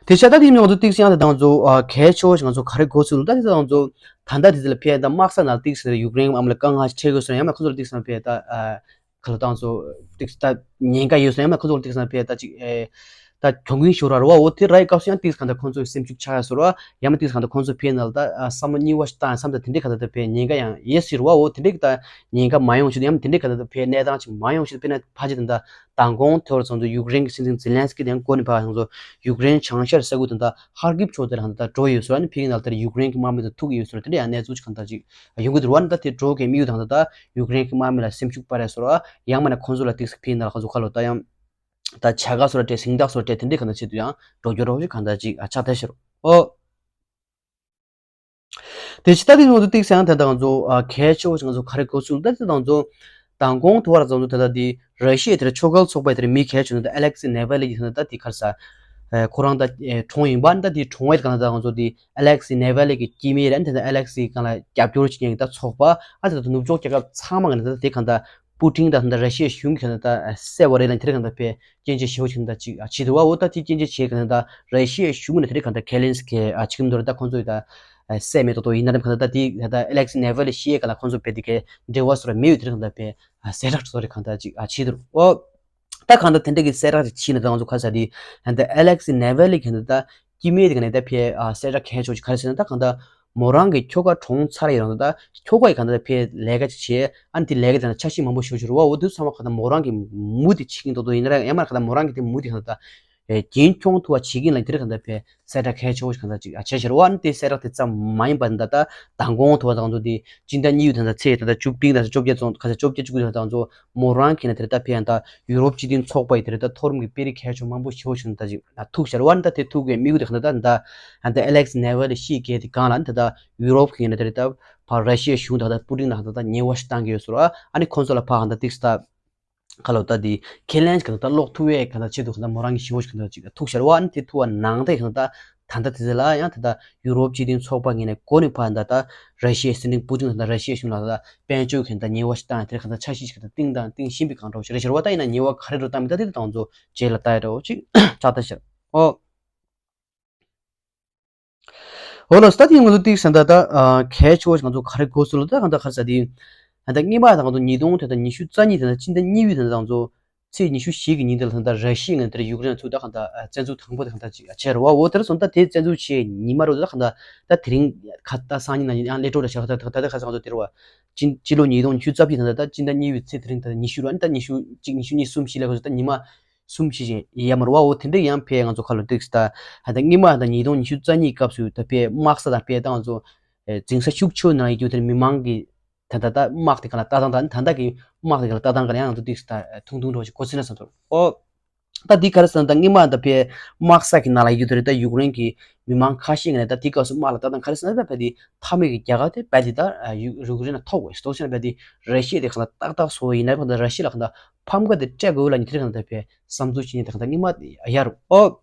དེ་ཆ་ད་དེ་ནི་ང་ཚོ་ཏིག་སེ་ཡང་ད་ང་ཚོ་ཨ་གལ་ཆེ་བོ་ཞིག་ང་ཚོ་ག་རེ་གོ་ཚུལ་ད་དེ་ད་ང་ཚོ་ད་ལྟ་དེ་ཚོ་ལ་ཕེ་ད་དམག་ས་ནང་ཏིག་སེ་ཡུཀ་རེན་དམག་མི་ལ་དཀའ་ངལ་ཞིག་འཕྲད་དགོས་སོང་ཡང་མ་ཁོ་ཚོ་ལ་ཏིག་སེ་ཕེ་ད་ཨ། ག་ལ་ཏང་ཚོ་ཏིག་ད་ཉེན་ཁ་ཡོད་སོང་ཡང་མ་ཁོ་ཚོ་ཏིག་སང་ཕེ་ད་ཅིག་ཨེ་ ད་གྱོང་གུན་ཤོར་ར་ར་བ། འོ་དེ་ར་ཡི་སྐབས་སུ་ཡང་ཏིག་གང་ལྟར་ཁོང་ཚོ་སེམས་ཤུགས་ཆག་ཡ་སོ་ར་ཡང་མ་ཏིག་གང་ལྟར་ཁོང་ཚོ་ཕེ་ནལ་ད་བསམ་བློ་གཉིས་པ་ཞིག་བཏང་བསམ་ད་དེ་འདྲའི་གང་ལྟར་ད་ཕེ་ཉེན་ཁ་ཡང་ཡེ་སི་ར་བ། འོ་དེ་འདྲའི་ད་ཉེན་ཁ་མ་ཡོང་ཞིག་ཡང་མ་དེ་འདྲའི་གང་ལྟར་ཕེ་གནས་སྟངས་ཅིག་མ་ཡོང་ཞིག་ཕེ་ན་ཕ་ཅི་ད་ད་མདང་དགོང་དེ་བར་ཚང་ཚོ་ཡུཀ་རེན་གྱི་སྲིད་འཛིན་ཛེ་ལན་སི་ཀི་དེ་ཡང་གོ་ནི་ཕ་ཚང་ཚོ་ཡུཀ་རེན་བྱང་ཤར་ས་ཁུལ་ད་ད་ཧར་ཀིབ་ཕྱོགས་དེ་ལ་གང་ལྟར་འགྲོ་ཡོད་སོ། ཨ་ནི་ཕེ་ནལ་དེར་ཡུཀ་རེན་གྱི་དམག་མི་དང་ཐུག་ཡོད་སོ། དེ་འདྲའི་ཡང་གནས་ཚུལ་ཅིག་གང་ལྟར་ཅིག་ཡོང་གི་འདུག་ར་བ། ད་དེ་འགྲོ་གི་དམིགས་ཡུལ་དང་ད་ད་ཡུཀ་རེན་གྱི་དམག་མི་ལ་སེམས་ཤུགས་སྤར་ཡ་སོ་ར་ཡང་མ་ན་ཁོང་ཚོ་ལ་ཏིག་ཕེ་ནལ་ཁོང་ཚོ་ཁ་ལོ་ད་ཡང་། ད་བྱ་དགའ་སོགས་ལ་སྤྲད། སྦྱིན་བདག་སོགས་སྤྲད། དེ་འདྲའི་གང་ལྟར་ཆེད་དུ་ཡང་འགྲོ་རྒྱུ་རོགས་ཞིག་གང་ལྟར་ཅིག་ཨ་ཆགས་ཐལ་ཤོར། ཨོ། དེ་ཕྱི་ད་དེ་ང་ཚོ་ཏིག་སང་དེ་ད་ང་ཚོ་ཨ་གལ་ཆེ་བོ་ཞིག་ང་ཚོ་ག་རེ་གོ་ཚུལ་ད་དེ་ད་ང་ཚོ་མདང་དགོང་དུ་བར་ང་ཚོ་དེ་ད་དེ་ར་ཤི་ཡའི་དེ་ཆོས་འགལ་ཚོགས་པའི་དེ་མི་གལ་ཆེ་ན་ད་ཨ་ལེག་སི་ནེ་ཝ་ལི་གི་དེ་ད་དེ་ག་རེ་ཟ་ཁོ་རང་ད་གྲོངས་ཡིན་པ། ད་དེ་གྲོངས་ཡས་གང་ད་ང་ཚོ་དེ་ཨ་ལེག་སི་ནེ་ཝ་ལི་གི་སྐྱེ་དམན་རེད། དེ་ད་ཨ་ལེག་སི་གང་ལ་རྒྱབ་སྐྱོར་བྱེད་མཁན་གྱི་ད་ཚོགས་པ་ཨ་དེ་ད་ནུབ་ཕྱོགས་རྒྱལ་ཁབ་ཚང་མ་གི་ད་དེ་གང་ད་པུ་ཏིན་དང་ད་ར་ཤི་ཡའི་གཞུང་གི་ད་ད་སེ་བ་རེད་ལ་དེ་རིང་གང་ད་ཕེ་སྐྱོན་བརྗོད་ཞེ་པོ་ཞིག་ད་ཅིག་བྱེད་འདུག་བ། འོ་ད་དེ་སྐྱོན་བརྗོད་བྱེད་གང་ད་ར་ཤི་ཡའི་གཞུང་ནས་དེ་རིང་གང་ད་ཁེ་ལེན་སི་ཀི་ཨ་ཆིག་མི་འདུག་ར། ད་ཁོང་ཚོ་ཡི་ད་སེ་མེད་ཏོག་ཏོ་ཡིན་ན་རེམ་གང་ད་ད་དེ་ད་ཨ་ལེག་སི་ནེ་ཝ་ལི་ཤི་ཡའི་གང་ལ་ཁོང་ཚོ་ཕེ་དེ་གའི་འབྲེལ་བ་སོ་ར་མེད་ཡོད། དེ་རིང་གང་ད་ཕེ་གསལ་བསྒྲགས་སོ་རེ་གང་ད་ཅིག་བྱེད་འདུག་འོ། ད་གང་ལྟར་དེ་འདྲ་གི་གསལ་བསྒྲགས་ཅིག་བྱས་ནས་ད་ང་ཚོ་ག་རེ་ཟ་དེ་ད་ཨ་ལེག་སི་ནེ་ཝ་ལི་གི་ད་སྐྱེ་དམན་དེ་ག་ནས་ད་ཕེ་ཨ་གསལ་བསྒྲགས་གལ་ཆེ་བོ་ཅིག་ག་རེ་ཟེར་ན། ད་གང་ལྟར་མོ་རང་གི་ཁྱོ་ག་གྲོངས་ཚར་ཡོད་རུང་ད་ཁྱོ་ག་ཡི་གང་ལྟར་ཕེ་ལས་ཀ་ཅིག་བྱས། ཨ་ནི་དེ་ལས་ཀ་དེ་ན་འཆར་གཞི་མང་པོ་ཞེ་པོ་ཅིག་རེད་བ། འོ་དུས་ཚང་མ་གང་ལྟར་མོ་རང་གི་མུ་དེ་བྱེད་ཀྱིན་འདུག་འདུག་ཡིན་ན་ར་ཡང་མ་གང་ལྟར་མོ་རང་གི་དེ་མུ་དེ་གང་ལྟར་ད་རྒྱུན་འཁྱོངས་ཐུབ་པ་བྱེད་ཀྱིན་ལ་དེ་རིང་གང་ལྟར་ཕེ་གསལ་བསྒྲགས་གལ་ཆེ་བོ་ཞིག་གང་ལྟར་ཅིག་ཨ་བྱས་ཤར་བ། ཨ་ནི་དེ་གསལ་བསྒྲགས་དེ་ཙམ་མ་ཡིན་པ་ད་ད་མདང་དགོང་དུ་བ་དང་དུ་དེ་སྤྱི་ཟླ་གཉིས་ཡོད་ད་ད་ཚེས་ད་ད་བཅུ་བདུན་ད་ད་བཅོ་བརྒྱད་ཙམ་ག་ཚོད་བཅོ་བརྒྱད་བཅུ་དགུ་ད་ད་ང་ཚོ་མོ་རང་གིས་ན་དེར་ད་ཕེ་ཡང་ད་ཡུ་རོབ་སྤྱི་མཐུན་ཚོགས་པ་ཡི་དེར་ད་མཐོ་རིམ་གྱི་དཔོན་རིགས་གལ་ཆེ་མང་པོ་ཞེ་པོ་ཞིག་ད་ཅིག་ཐུག་ཤར་བ། ད་དེ་ཐུག་གི་དམིགས་ཡུལ་དེ་གང་ལྟར་ད་ད་ཨ་ད་ཨ་ལེག་སི་ནེ་ཝ་ལི་ཤི་རྒྱལ་དེ་གང་ལ་ད་ད་ཡུ་རོབ་གི་ན་དེར་ད་ཕར་ར་ཤི་ཡའི་གཞུང་དང་ད་པུ་ཏིན་ན་ད་ད་ཉེས་པ་ཞིག་བཏང་གི་ཡོད་ཟེར་བ། ཨ་ནི་ཁོང་ཚོ་ལ་ཕ་གང་ད་ཏིག་ས་ད་ཁ་ལོ་ད་དེ་ཁས་ལེན་གང་ད་ལོག་ཐུབ་ཡས་གང་ད་ཆེད་དུ་གང་ད་མོ་རང་གི་ཞི་བོ་ཞིག་གང་ད་ཅིག་ཐུག་ཤར་བ། ཨ་ནི་དེ་ཐུག་པ་ནང་དེ་གང་ད་ད་ད་དེ་ཚེ་ལ་ཡང་ད་ད་ཡུ་རོབ་སྤྱི་མཐུན་ཚོགས་པ་ངོས་ནས་གོ་ནི་ཕ་ད་ད་ར་ཤི་ཡའི་སྲིད་འཛིན་པུ་ཏིན་ད་ད་ར་ཤི་ཡའི་གཞུང་ལ་ད་ད་དཔལ་འབྱོར་གང་ད་ཉེས་པ་ཞིག་བཏང་དེར་གང་ད་འཆར་གཞི་ཞིག་གང་ད་བཏིང་དང་བཏིང་བཞིན་པའི་གང་འདྲ་བོ་ཞིག་རེད་ཤར་བ། ད་ཡིན་ན་ཉེས་པ་ག་རེ་འགྲོ་བཏང་མི་ད་དེ་ད་ང་ཚོ་རྗེས་ལ་ལྟ་ཡ་འདྲ་བོ་ཅིག་ཆགས་ད་ཤར། ཨོ། འོ་ལོ་སྟ་དེ་ང་ཚོ་ཏིག་སན་ད་ད་གལ་ཆེ་བོ་ཞིག་ང་ཚོ་ག་རེ་གོ་སོང་ལ་ད་གང་ད་ག་རེ་ཟ་དེ་ད་ད་སྔོན་མ་ད་ང་ཚོ་ཉིས་སྟོང་དེ་ད་ཉི་ཤུ་རྩ་གཉིས་དེ་ད་སྤྱི་ཟླ་གཉིས་པའི་དེ་ད་ང་ཚོ་ཚེས་ཉི་ཤུ་བཞི་གི་ཉིན་དེ་ལ་ད་ད་ར་ཤི་ཡ་ངོས་ནས་ད་ཡུཀ་རེན་ཚུར་ད་གང་ད་བཙན་འཛུལ་དང་པོ་དེ་གང་ད་ཅིག་བྱས་རེད་བ། འོ་དེར་སོང་ད་དེ་བཙན་འཛུལ་བྱས་ཉི་མ་རུ་ད་གང་ད་ད་དེ་རིང་ཁ་ད་སང་ཉིན་ན་ཡང་སླེབས་འགྲོ་རེད་ཤག་ད་ད་ད་ཁ་སང་ང་ཚོ་དེ་རུ་བ་སྤྱི་སྤྱི་ལོ་ཉིས་སྟོང་ཉི་ཤུ་རྩ་བཞི་ད་ད་སྤྱི་ཟླ་གཉིས་པའི་ཚེས་དེ་རིང་ད་ཉི་ཤུ་རུ་ཨ་ནི་ད་ཉི་ཤུ་གཅིག་ཉི་ཤུ་གཉིས་གསུམ་བཞི་ལ་ག་ཚོད་ད་ཉི་མ་གསུམ་བཞི་ཅན་ཡ་མ་རུ་བ། འོ་དེ་འདྲ་ཡང་ཕེ་ང་ཚོ་ཁ་ལོ་ཏིག་སི་ད་ད་སྔོན་མ་ད་ཉིས་སྟོང་ཉི་ཤུ་རྩ་གཉིས་སྐབས་སུ་ད་ཕེ་དམག་ས་དང་ཕེ་ད་ང་ཚོ་འཛིང་ས་ཤུགས་ཆེ་ནང་ཡོད་རྒྱུ་དེ་མི་མང་གི་ད་ད་ད་དམག་དེ་ག་ལ་ལྟ་སྟངས་ད་ད་ད་གི་དམག་དེ་ག་ལ་ལྟ་སྟངས་ག་ལ་ཡང་ང་ཚོ་ཏིག་སི་ད་ཐུང་ཐུང་འགྲོ་ཞིག་གོ་སྲིད་ན་བསམ་ཚོར། ཨོ། ད་འདི་ག་རེ་ཟེར་ན་ད་སྔོན་མ་ད་ཕེ་དམག་ས་གི་ནང་ལ་ཡོད་རྒྱུ་དེ་རེད། ད་ཡུཀ་རེན་གི་མི་མང་ཁ་ཤས་ཀྱིས་ད་དེ་སྐབས་སུ་དམག་ལ་ལྟ་སྟངས་ག་རེ་ཟེར་ན་ད་ཕེ་དེ་མཐའ་མའི་གི་རྒྱལ་ཁ་དེ་ཕེ་དེ་ད་ཡུ་ཡུཀ་རེན་ལ་ཐོབ་དགོས་ཟེར་ཏོག་ཙམ་ཕེ་དེ་ར་ཤི་ཡ་དེ་ག་ལ་ཏག་ཏག་བཟོ་ཡིན་ན་ཕེ་ད་ར་ཤི་ཡ་ལ་ག་ད་ཕམ་ཁ་དེ་སྤྲད་དགོས་ལ་ཉི་ཐེར་ག་ད་ཕེ་བསམ་ཚུལ་ཤེས་ཉེ་དེ་ག་ད་སྔོན་མ་ཡ་རུ་ཨོ།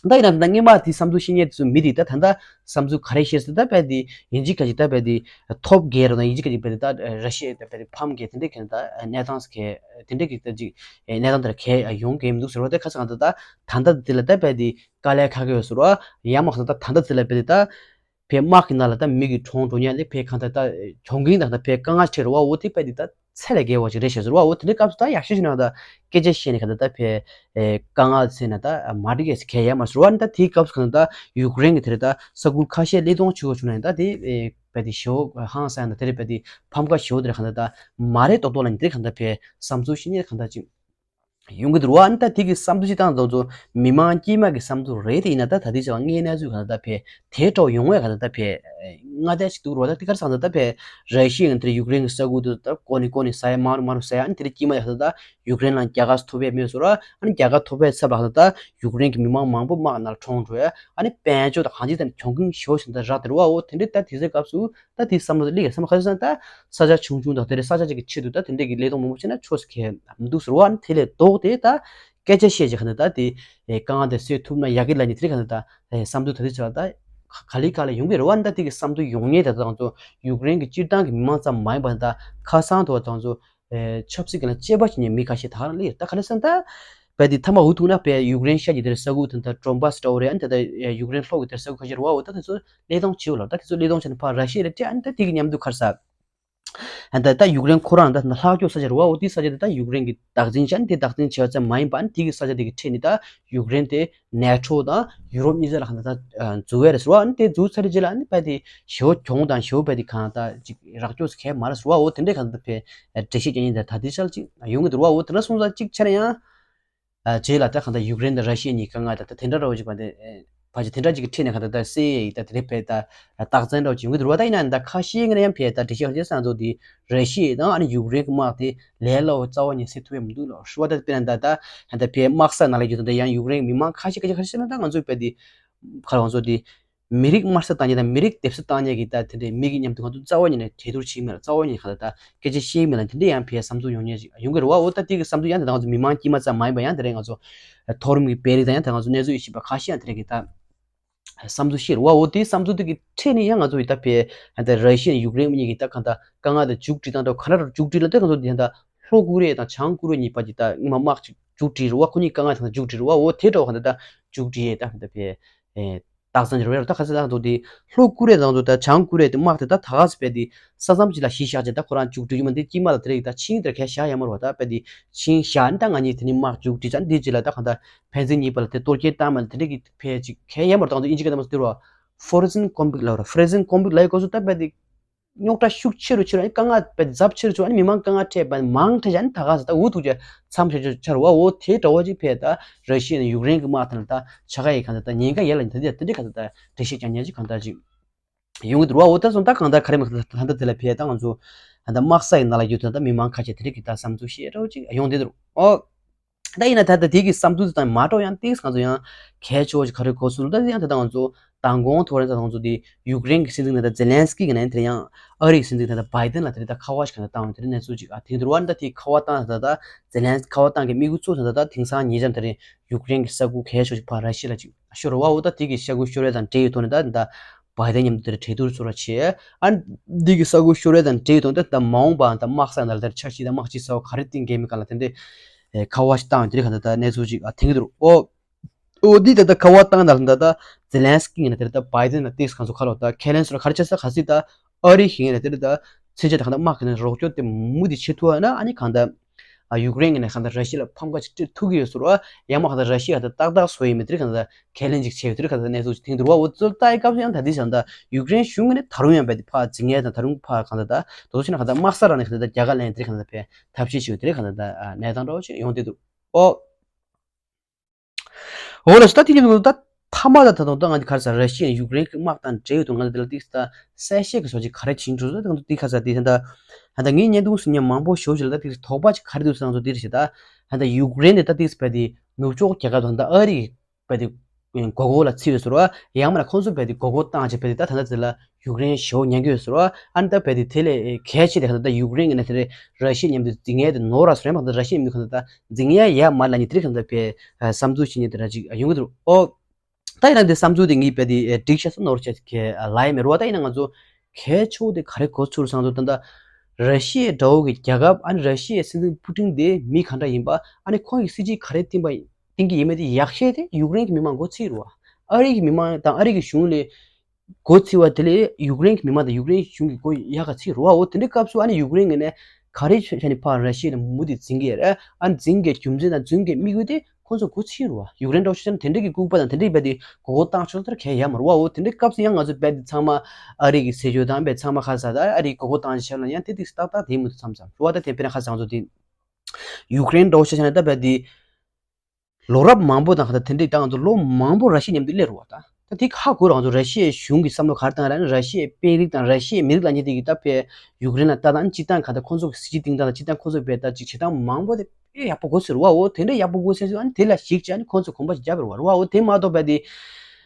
ད་ཡིན་ན་ད་སྔོན་མ་དེ་བསམ་ཚུལ་ཤེས་ཉེ་དེ་ཚོ་མི་དེ་ད་ད་ད་བསམ་ཚུལ་ག་རེ་བཤད་ཟེར་ད་ཕེ་དེ་ཡིན་གཅིག་ག་གཅིག་ད་ཕེ་དེ་ཐོབ་དགོས་རུ་ན་ཡིན་གཅིག་ག་གཅིག་ཕེ་དེ་ད་ར་ཤི་ཡ་དེ་ཕེ་དེ་ཕམ་གི་དེ་འདྲ་གི་ད་གནས་སྟངས་གི་དེ་འདྲ་གི་ད་ཅིག་གནས་སྟངས་དེ་ག་ཡོང་གི་མི་འདུག་ཟེར་བ། དེ་ཁ་སང་ད་ད་ད་ད་ད་དེ་ལ་ད་ཕེ་དེ་དཀའ་ལས་ཁག་གི་ཡོད་ཟེར་བ། ཡང་མ་ཁ་ད་ད་ད་དེ་ལ་ཕེ་དེ་ད་ཕེ་དམག་གི་ནང་ལ་ད་མི་གི་གྲོངས་འགྲོ་ཉེན་ལས་ཕེ་གང་ད་ད་གྱོང་གུན་དང་ད་ཕེ་དཀའ་ངལ་འཕྲད་རུ་བ། འོ་དེ་ཕེ་དེ་ད་ཚད་ལས་བརྒལ་བ་ཞིག་རེད་ཤག་ཟེར་བ། འོ་དེ་འདྲའི་སྐབས་སུ་ད་ཡག་ཤོས་ཤིག་ན་ད་སྐད་ཆ་བཤད་ནས་ག་ད་ད་ཕེ་དཀའ་ངལ་ཟེར་ན་ད་མ་འགྲིག་གས་གལ་ཡ་མ་ཟེར་བ། ད་དེའི་སྐབས་སུ་ག་ད་ད་ཡུཀ་རེན་གི་དེ་རེད་ད་ས་ཁུལ་ཁ་ཤས་ཀླད་སྟོང་ཆུ་བ་བྱུང་ན་ད་དེ་ཕེ་དེ་ཞེ་པོ་ཧང་སང་ན་དེ་རེད། ཕེ་དེ་ཕམ་ཁ་ཞེ་པོ་དེ་རེད་ག་ད་ད་མ་རེད་ཏོག་ཏོག་ལ་ནི་དེ་རེད་ག་ད་ཕེ་བསམ་ཚུལ་ཤེས་ཉེ་ག་ད་ཅིག་ཡོང་གི་འདུག་བ། ཨ་ནི་ད་དེ་གི་བསམ་ཚུལ་ཅིག་བཏང་དང་ཚོ་མི་མང་དཀྱུས་མ་གི་བསམ་ཚུལ་རེད་དེ་ཡིན་ན་ད་ད་ལྟའི་ཆ་ལ་དངོས་གནས་ཚུལ་ག་ད་ད་ཕེ་དེ་འདྲ་ཡོང་བས་ག་ད་ད་ཕེ་སྔ་ལྟས་ཅིག་འདུག་རོ། ད་དེ་གར་སང་ད་ད་ཕེ་ར་ཤི་ཡ་གི་དེར་ཡུཀ་རེན་གི་ས་ཁུལ་དུ་ད་ཀོ་ནི་ཀོ་ནི་ཟ་ཡ་མ་རུ་མ་རུ་ཟ་ཡ། ཨ་ནི་དེ་རིང་དཀྱུས་མ་ཡ་ད་ད་ཡུཀ་རེན་ལ་རྒྱལ་ཁ་ཐོབ་ཡས་མེད་ཟེར་ར། ཨ་ནི་རྒྱལ་ཁ་ཐོབ་ཡས་ཚབ་ལ་ད་ད་ཡུཀ་རེན་གི་མི་མང་མང་པོ་དམག་ནང་ལ་གྲོངས་འགྲོ་ཡ། ཨ་ནི་དཔལ་འབྱོར་དང་གང་ཅི་ད་གྱོང་གུན་ཞེ་པོ་ཞིག་ད་རག་དེ་རུ་བ། འོ་དེ་འདྲའི་ད་དེ་ཚོའི་སྐབས་སུ་ད་དེ་བསམ་བློ་སླེབས་ཡ་བསམ་བློ་ག་ཚོད་བསམ་ད་ས་ཆ་ཆུང་ཆུང་དང་དེ་འདྲའི་ས་ཆ་ཅིག་གི་ཆེད་དུ་ད་དེ་འདྲའི་གི་ཀླད་སྟོང་མང་པོ་བྱས་ན་ཆོག་ས་གལ་མི་འདུག་ཟེར་བ། ཨ་ནི་དེ་ལས་ལྡོག་སྟེ་ད་སྐད་ཆ་བཤད་ཅིག་ག་ནས་ད་དེ་དཀའ་ངལ་དེ་སེལ་ཐུབ་ན་ཡག་གི་ལ་ནི་དེ་རིང་ག་ནས་ད་བསམ་ཚུལ་ད་དེ་ཆ་ལ་ད་ག་ལེ་ག་ལེ་ཡོང་གི་རེད་བ། ཨ་ནི་ད་དེ་གི་བསམ་ཚུལ་ཡོང་ཉེན་དེ་ད་ང་ཚོ་ཡུཀ་རེན་གི་སྤྱིར་བཏང་གི་མི་མང་ཙམ་མ་ཡིན་པ་ད་ཁ་སང་དུ་བ་ད་ང་ཚོ་ཆབ་སྲིད་ཀྱི་ལ་དཔྱད་པ་བྱེད་མཁན་མི་ཁ་ཤས་ད་ག་རང་སླེབས་ཡོད། ད་ག་ནས་སོང་ད་བས་དེ་ཐ་མ་འུ་ཐུག་ན་བས་ཡུཀ་རེན་ཤར་གྱི་དེར་ས་ཁུལ་དེ་ད་ཀྲོན་བྷ་སི་འདྲ་བོ་རེད། ཨ་ནི་དེ་ད་ཡུཀ་རེན་ལྷོ་གི་དེར་ས་ཁུལ་ཁ་ཤས་རེད་བ། འོ་ད་དེ་ཚོ་ཀླད་སྟོང་བྱེད་འོ་ལ་ད་དེ་ཚོ་ཀླད་སྟོང་བྱས་ནས་ཕར་ར་ཤི་ཡ་རེད་དྲན། ཨ་ནི་ད་དེ་གི་མཉམ་དུ་ག་རེ་ཟ་ ད་ད་ཡུཀ་རེན་ཁོ་རང་ད་ལྷག་སྐྱོ་ས་ཆ་རེད་བ། འོ་དེའི་ས་ཆ་དེ་ད་ཡུཀ་རེན་གྱི་བདག་འཛིན་བྱས་ནས་དེ་བདག་འཛིན་བྱས་པ་ཙམ་མ་ཡིན་པ། ཨ་ནི་དེ་གི་ས་ཆ་དེ་གི་ཁྲིད་ནས་ད་ཡུཀ་རེན་དེ་ནེ་ཊོ་དང་ཡུ་རོབ་གཉིས་ཆ་ལ་གང་ལྟར་ད་འཛུལ་བ་རེད་ཟེར་བ། ཨ་ནི་དེ་འཛུལ་ཚར་རྗེས་ལ་ཨ་ནི་དཔེ་དེ་ཞེ་པོ་གྱོང་དང་ཞེ་པོ་དཔེ་དེ་གང་ལྟར་ཅིག་རག་སྐྱོ་ས་གང་ཡང་མ་རེད་ཟེར་བ། འོ་དེ་འདྲས་གང་ལྟར་དཔེ་འགྲེལ་བཤད་རྒྱག་མཁན་དེ་ད་དེ་ཆ་ལ་ཅིག་ཡོང་གི་འདུག་བ། འོ་དེ་འདྲ་སོང་ཙང་ཅིག་ཆ་ན་ཡང་། རྗེས་ལ་ད་གང་ལྟར་ཡུཀ་རེན་དང་ར་ཤི་ཡ་གཉིས་དཀའ་ངལ་དང་ད་དེ་འདྲ་འདྲ་བོ་ཅིག་བ་དེ། ཕལ་ཆེར་དེ་འདྲ་ཅིག་གི་ཁྲིད་ནས་གང་ལྟར་ད་སེ་ཡི་ད་དེ་རེད་པས་ད་རྟགས་མཚན་འདྲ་བོ་ཅིག་ཡོང་གི་འདུག་བ། ད་ཡིན་ན་ད་ཁ་ཤས་ཀྱིས་ཡང་ཕལ་ད་འགྲེལ་བཤད་བྱས་ཙང་ཚོ་དེ་ར་ཤི་ཡ་དང་ཨ་ནི་ཡུཀ་རེན་གྱི་དམག་དེ་ལས་སླ་བོ་རྩ་བ་ཉིད་སེལ་ཐུབ་ཡ་མི་འདུག་ལབ་ཞུ་བ། ད་དཔེར་ན་ད་ད་ད་ཕའི་དམག་ས་ནང་ལ་ཡོད་ད་ཡང་ཡུཀ་རེན་མི་མང་ཁ་ཤས་ཁ་ཤས་ཁ་ཤས་ན་ད་ང་ཚོའི་དཔེ་དེ་ཁ་ལ་ང་ཚོ་དེ། མི་རིགས་དམར་གསོད་བཏང་མཁན་དང་མི་རིགས་སྡེབ་གསོད་བཏང་མཁན་གྱི་ད་དེ་འདྲའི་མི་གི་མཉམ་དུ་ང་ཚོ་རྩ་བ་ཉིད་ནས་གྲོས་བསྡུར་བྱེད་མེད་ལ། རྩ་བ་ཉིད་ནས་གང་ལྟར་ད་སྐད་ཆ་བཤད་མེད་ལ། དེ་འདྲའི་ཡང་ཕའི་བསམ་ཚུལ་ཡོང་མཁན་ཞིག་ཡོང་གི་རེད་བ། འོ་ད་དེ་གི་བསམ་ཚུལ་ཡང་དེ་ང་ཚོ་མི་མང་དཀྱུས་མ་ཙམ་མ་ཡིན་པ་ཡང་དེ་རེད། ང་ཚོ་མཐོ་རིམ་གྱི་དཔོན་རིགས་དང་ཡང་ད་ང་ཚོ་གནས་ཚུལ་ཡོད་ཤེས་པ་ཁ་ཤས་ཡང་དེ་རེད་གི་ད་བསམ་ཚུལ་བཤད་རེད་བ། འོ་དེའི་བསམ་ཚུལ་དེ་གི་ཁྲིད་ནས་ཡང་ང་ཚོ་ཡི་ད་ཕའི་ད་ར་ཤི་ཡ་ཡུཀ་རེན་གཉིས་ཀྱི་ད་གང་ལྟར་དཀའ་ངལ་དང་མཇུག་སྒྲིལ་སྟངས་འདྲ་ག་འདྲ་མཇུག་སྒྲིལ་ལ་ད་ང་ཚོ་དེ་ད་ལྷོ་ཀོ་རི་ཡ་དང་བྱང་ཀོ་རི་ཡ་གཉིས་བར་གྱི་ད་སྔོན་མ་དམག་ཅིག་མཇུག་སྒྲིལ་རེད་བ། ཁོ་གཉིས་དཀའ་ངལ་དང་མཇུག་སྒྲིལ་རེད་བ། འོ་དེ་འདྲ་བ་གང་ལྟར་ད་མཇུག་སྒྲིལ་ཡས་ད་གང་ལྟར་ཕའི། རྟགས་མཚན་རེད་བ། ད་ག་ཚོད་ད་དུ་དེ་ལྷོ་ཀོ་རི་ཡ་དང་དུ་ད་བྱང་ཀོ་རི་ཡ་དེ་དམག་དེ་ད་ད་ག་ཚོད་པས་དེ་ས་མཚམས་ཅིག་ལ་གཞི་བཞག་བྱས་ད་ཁོ་རང་མཇུག་སྒྲིལ་རྒྱུ་མ་དེ་དཀྱིལ་མ་ལ་དེ་རིགས་ད་ཆིངས་དེར་གས་བཞག་ཡ་མ་རེད་བ། ད་པས་དེ་ཆིངས་བཞག་ནི་ད་ང་གཉིས་དེ་ནི་དམག་མཇུག་སྒྲིལ་བྱ་འདི་ཅིག་ལ་ད་གང་ལྟར་ཕན་ཚུན་གཉིས་བར་ལ་དེ་གཏོར་སྐྱོན་བཏང་མ་དེ་འདྲ་གི་ཕལ་ཅིག་གས་ཡ་མ་རེད། ད་དུ་ཨིན་ཇི་སྐད་ད་མ་ཟེར་བ་frozen conflict ལབ་ར། frozen conflict ལབ་ཡ་སྐབས་སུ་ད་པས་དེ་རྙོག་དྲ་ཤུགས་ཆེ་རུ་ཆེ་རུ་ཨ་ནི་དཀའ་ངལ་དཔེ་ཛབ་ཆེ་རུ་ཆེ་རུ་ཨ་ནི་མི་མང་དཀའ་ངལ་འཕྲད་པ་ཨ་ནི་མང་འཕྲད་ཅིག་ཨ་ནི་ད་ག་ཟེར་ད་འུ་ཐུག་ཅིག་མཚམས་ཆ་ཆ་ཆ་རུ་བ། འོ་དེ་འདྲ་བོ་ཅིག་ཕེ་ད་ར་ཤི་ཡ་ནས་ཡུཀ་རེན་གྱི་དམག་དེ་ལ་ད་ཆ་ག་ཡི་གང་ལྟར་ད་ཉེན་ཁ་ཡར་ལ་ད་དེ་དེ་འདྲ་གང་ལྟར་ད་འགྲེལ་བཤད་རྒྱག་མཁན་ཅིག་གང་ལྟར་ཅིག་ཡོང་གི་འདུག་བ། འོ་ད་སོང་ད་གང་ལྟར་ག་རེ་མ་ད་ད་དེ་ལ་ཕེ་ད་ང་ཚོ་ད་དམག་ས་ཡི་ནང་ལ་ཡོད་ད་ད་མི་མང་ཁ་ཤས་དེ་རིགས་ཀྱི་ད་བསམ་ཚུལ་བཤད་འདྲ་བོ་ཅིག་ཡོང་བསྡད་འདུག་འོ། ད་ཡིན་ན་ད་ལྟ་དེ་གི་བསམ་ཚུལ་དང་མ་འགྲོ་ཡང་ཏིག་ང་ཚོ་ཡང་གལ་ཆེ་བོ་ཞིག་ག་རེ་གོ་ཚུལ་ད་ཡང་ད་ལྟ་ང་ཚོ་མདང་དགོང་ཐོག་རེ་ད་ང་ཚོ་དེ་ཡུཀ་རེན་གྱི་སྲིད་འཛིན་ད་ལྟ་ཛེ་ལན་སི་ཀི་གི་ནས་དེ་ཡང་ཨ་རི་གི་སྲིད་འཛིན་ད་ལྟ་བྷའི་ཏན་ལ་དེ་རེད་ད་ཁ་པར་ཞིག་ག་ད་བཏང་བ་དེ་རེད་གནས་ཚུལ་ཅིག་ཨ་ཐེངས་དུ་རུ་བ་ད་དེ་ཁ་པར་བཏང་ད་ད་ཛེ་ལན་སི་ཁ་པར་བཏང་གི་དམིགས་ཡུལ་གཙོ་ད་ད་དེང་སང་ཉེ་ཆར་དེ་རེད་ཡུཀ་རེན་གྱི་ས་ཁུལ་གལ་ཆེ་བོ་ཞིག་ཕར་ར་ཤི་ཡ་ལ་ཅིག་ཤོར་བ། འོ་ད་དེ་གི་ས་ཁུལ་ཤོར་བ་དང་འབྲེལ་ཡོད་ཐོག་ནས་ད་ད་བྷའི་ཏན་མཉམ་དུ་དེ་རེད་གྲོས་བསྡུར་ཚོ་ར་བྱས་ཨ་འདི་གི་ས་ཁུལ་ཤོར་བ་དང་འབྲེལ་ཡོད་ཐོག་ནས་ད་ད་མ་འོངས་པ་ད་དམག་ས་ན་ལ་དེར་འཆར་གཞི་ད་དམག་སྤྱི་ས་བ་ག་རེ་བཏིང་གི་མིན་ག་ལ་དེ་འདྲས། ཨེ་ཁ་པར་ཞིག་བཏང་བའི་དེ་རིང་གང་ལྟར་ད་གནས་ཚུལ་ཅིག་ཨ་ཐེངས་འདུག་ཨོ། ཨོ་འདི་ད་ལྟ་ཁ་པར་བཏང་ན་ད་ལྟ་ཛེ་ལན་སི་ཀི་ཡིན་ན་དེ་ལྟ་བྷའི་ཏན་ལ་ཏིག་གང་ཚོ་ཁ་ལོ་ད་ཁས་ལེན་སོ་ན་ག་རེ་བྱས་ས་ག་སྲིད་ད་ཨ་རི་ཞིག་ཡིན་ན་དེ་ལྟ་ཚན་ཆད་ད་གང་ལྟ་དམག་གི་ནས་རོགས་སྐྱོར་དེ་མུ་མཐུད་བྱེད་ཐུབ་ཨ་ན་ཨ་ནི་གང་ལྟ་ཨ་ཡུཀ་རེན་གི་ནས་གང་ལྟ་ར་ཤི་ཡ་ལ་ཕམ་ཁ་ཅིག་སྤྲད་ཐུབ་ཀྱི་ཡོད་ཟེར་བ། ཡང་མ་གང་ལྟ་ར་ཤི་ཡ་ད་ཏག་ཏག་བཟོ་ཡི་མེད་དེ་གང་ལྟ་ཁས་ལེན་ཅིག་བྱས་ཡོད་དེ་གང་ལྟ་གནས་ཚུལ་ཅིག་ཐེངས་འདུག་བ། འོ་ཚོ་ལྟ་ཡི་སྐབས་སུ་ཡང་ད་འདི་བྱས་ད་ཡུཀ་རེན་གཞུང་གི་ནས་ད་རུང་ཡང་བས་དེ་ཕར་འཛིང་ཡ་དང་ད་རུང་ཕར་གང་ལྟ་ད་དོ་ཚོ་ཕྱིན་ན་གང་ལྟ་དམག་ས་ར་ནས་གང་ལྟ་རྒྱ་གར་ལན་དེ་གང་ལྟ་ཕེ་ཐབས་ཤེས་བྱས་ཡོད་དེ་གང་ལྟ་གནས་སྟངས་འདྲ་བོ་ཅིག་ཡོང་བསྡད་འདུག་ཨོ། འོ་ལགས་སོ། ད་དེ་ནི་ད་མཐའ་མ་ད་ད་དུང་ད་ང་ཚོ་ག་རེ་ཟེར་ར་ཤི་ཡ་ཡུཀ་རེན་གྱི་དམག་དང་འབྲེལ་ཡོད་དུ་ང་ཚོ་དེ་ལ་ཏིག་ད་གསལ་བཤད་ཀྱི་བཟོ་ཅིག་ག་རེ་བྱིན་འགྲོ་ད་ང་ཚོ་དེ་ག་རེ་ཟེར་དེ་ད་ད་ད་ངས་བརྙན་ཐུང་གཟིགས་མཁན་མང་པོ་ཞེ་པོ་ཅིག་ལ་ད་ཏིག་དོགས་པ་ཅིག་ག་རེ་འདུག་ཟེར་ང་ཚོ་དེ་རེད་ཟེར་ད་ད་ད་ཡུཀ་རེན་དེ་ད་ཏིག་བས་དེ་ནུབ་ཕྱོགས་རྒྱལ་ཁབ་དང་ད་ཨ་རི་བས་དེ་མགོ་སྐོར་ལ་ཚུད་ཡོད་ཟེར་བ། ཡང་མིན་ན་ཁོང་ཚོ་བས་དེ་མགོ་སྐོར་བཏང་བྱས་བས་དེ་ད་ད་ད་དེ་ལ་ཡུཀ་རེན་ཞེ་པོ་ཉན་གྱི་ཡོད་ཟེར་བ། ཨ་ནི་ད་བས་དེ་དེ་ལས་གལ་ཆེ་དེ་ག་ད་ད་ཡུཀ་རེན་གྱི་ནས་དེ་རེད་ར་ཤི་ཡ་མཉམ་དུ་འཛིང་ཡས་དེ་ནོར་ར་ཟེར་མ་ག་ད་ར་ཤི་ཡ་མཉམ་དུ་ག་ད་ད་འཛིང་ཡ་ཡ་མ་ལ་ཉི་དེ་རིང་གང་ལྟར་པའི་བསམ་ཚུལ་བྱེད་ཉེ་དེ་ར་ཅིག་ཡོང་གི་འདུག་ཨོ། ད་ཡིན་ན་འདི་བསམ་ཚུལ་དེ་ངས་པའི་དེ་སྒྲིག་ཤ་སོ་ནོར་ཆེ་གེ་ལ་ཡ་མེད་རུ་བ། ད་ཡིན་ན་ང་ཚོ་གལ་ཆེ་བོ་དེ་ག་རེ་གོ་ཚུལ་སང་ཚོ་ད་ལྟ་ར་ཤི་ཡའི་དགྲ་བོ་གི་རྒྱལ་ཁབ་ཨ་ནི་ར་ཤི་ཡའི་སྲིད་འཛིན་པུ་ཏིན་དེ་མི་ག་འདྲ་ཡིན་པ་ཨ་ནི་ཁོང་གི་སྲིད་ཇུས་ག་རེ་བཏིང་པ་བཏིང་གི་ཡིན་མེད་དེ་ཡག་ཤོས་དེ་ཡུཀ་རེན་གྱི་མི་མང་མགོ་ཚིག་རུ་བ། ཨ་རི་གི་མི་མང་དང་ཨ་རི་གི་གཞུང་ལས། མགོ་ཚིག་པ་དེ་ལས་ཡུཀ་རེན་གྱི་མི་མང་དང་ཡུཀ་རེན་གཞུང་གི་མགོ་ཡག་ག་ཚིག་རུ་བ། འོ་དེ་འདྲའི་སྐབས་སུ་ཨ་ནི་ཡུཀ་རེན་གྱི་ནས་ག་རེ་བྱས་ནས་ཕར་ར་ཤི་ཡ་ལ་མུ་མཐུད་འཛིང་གི་ཡོད་རེད། ཨ་ནི་འཛིང་གི་རྒྱུ་མཚན་དང་འཛིང་གི་དམིགས་ཡུལ་དེ་ཁོང་ཚོ་མགོ་ཚིག་རུ་བ། ཡུཀ་རེན་འདྲ་བོ་ཤོད་ན་དེ་འདྲའི་གི་ལྐུགས་པ་དང་དེ་འདྲའི་རྦད་དེ་མགོ་སྐོར་བཏང་ཆོག་ཚར་གས་ཡ་མ་རུ་བ། འོ་དེ་འདྲའི་སྐབས་སུ་ཡང་ང་ཚོ་རྦད་དེ་ཚང་མ་ཨ་རི་གི་ཟས་བཅུད་དང་རྦད་ཚང་མ་ཁ་ས་ད་ཨ་རི་མགོ་སྐོར་བཏང་ཆ་ལ་ཡང་དེ་དེ་ཏག་ཏག་དེ་མུ་མཐུད་མཚམས་མཚམས་རུ་བ། ད་དེ་དཔེར་ན་ཁ་ས་ང་ཚོ་དེ་ཡུཀ་རེན་འདྲ་བོ་ཤོད་ཆ་ན་ད་རྦད་དེ། ལོ་རབས་མང་པོ་དང་གང་ལྟར་དེ་འདྲའི་ད་ང་ཚོ་ལོ་མང་པོ་ར་ཤི་མཉམ་དུ་སླེབས་རེད་བ། ད་ད་དེ་ཧ་གོ་ར། ང་ཚོ་ར་ཤི་ཡའི་གཞུང་གི་བསམ་བློ་ག་རེ་བཏང་ར་ནི་ར་ཤི་ཡའི་དཔོན་རིགས་དང་ར་ཤི་ཡའི་མི་རིགས་ལ་ཉེ་དེ་གི་ད་ཕེ་ཡུཀ་རེན་ལ་ལྟ་སྟངས་སྤྱི་བཏང་གང་ལྟར་ཁོང་ཚོ་གི་སྲིད་ཇུས་སྟེང་ད་ལ་སྤྱི་བཏང་ཁོང་ཚོ་བས་ད་ཅིག་བྱེད་སྟངས་མང་པོ་དེ་དཔེ་ཡག་པོ་གོ་ཟེར་བ། འོ་དེ་འདྲ་ཡག་པོ་གོ་ཟེར་ཟེར་ཨ་ནི་དེ་ལ་གཞིགས་བྱས་ཨ་ནི་ཁོང་ཚོ་གོམ་པ་ཞིག་བརྒྱབ་རེད་བ། རེད་བ། འོ་དེ་མ་གཏོགས་པ་དེ་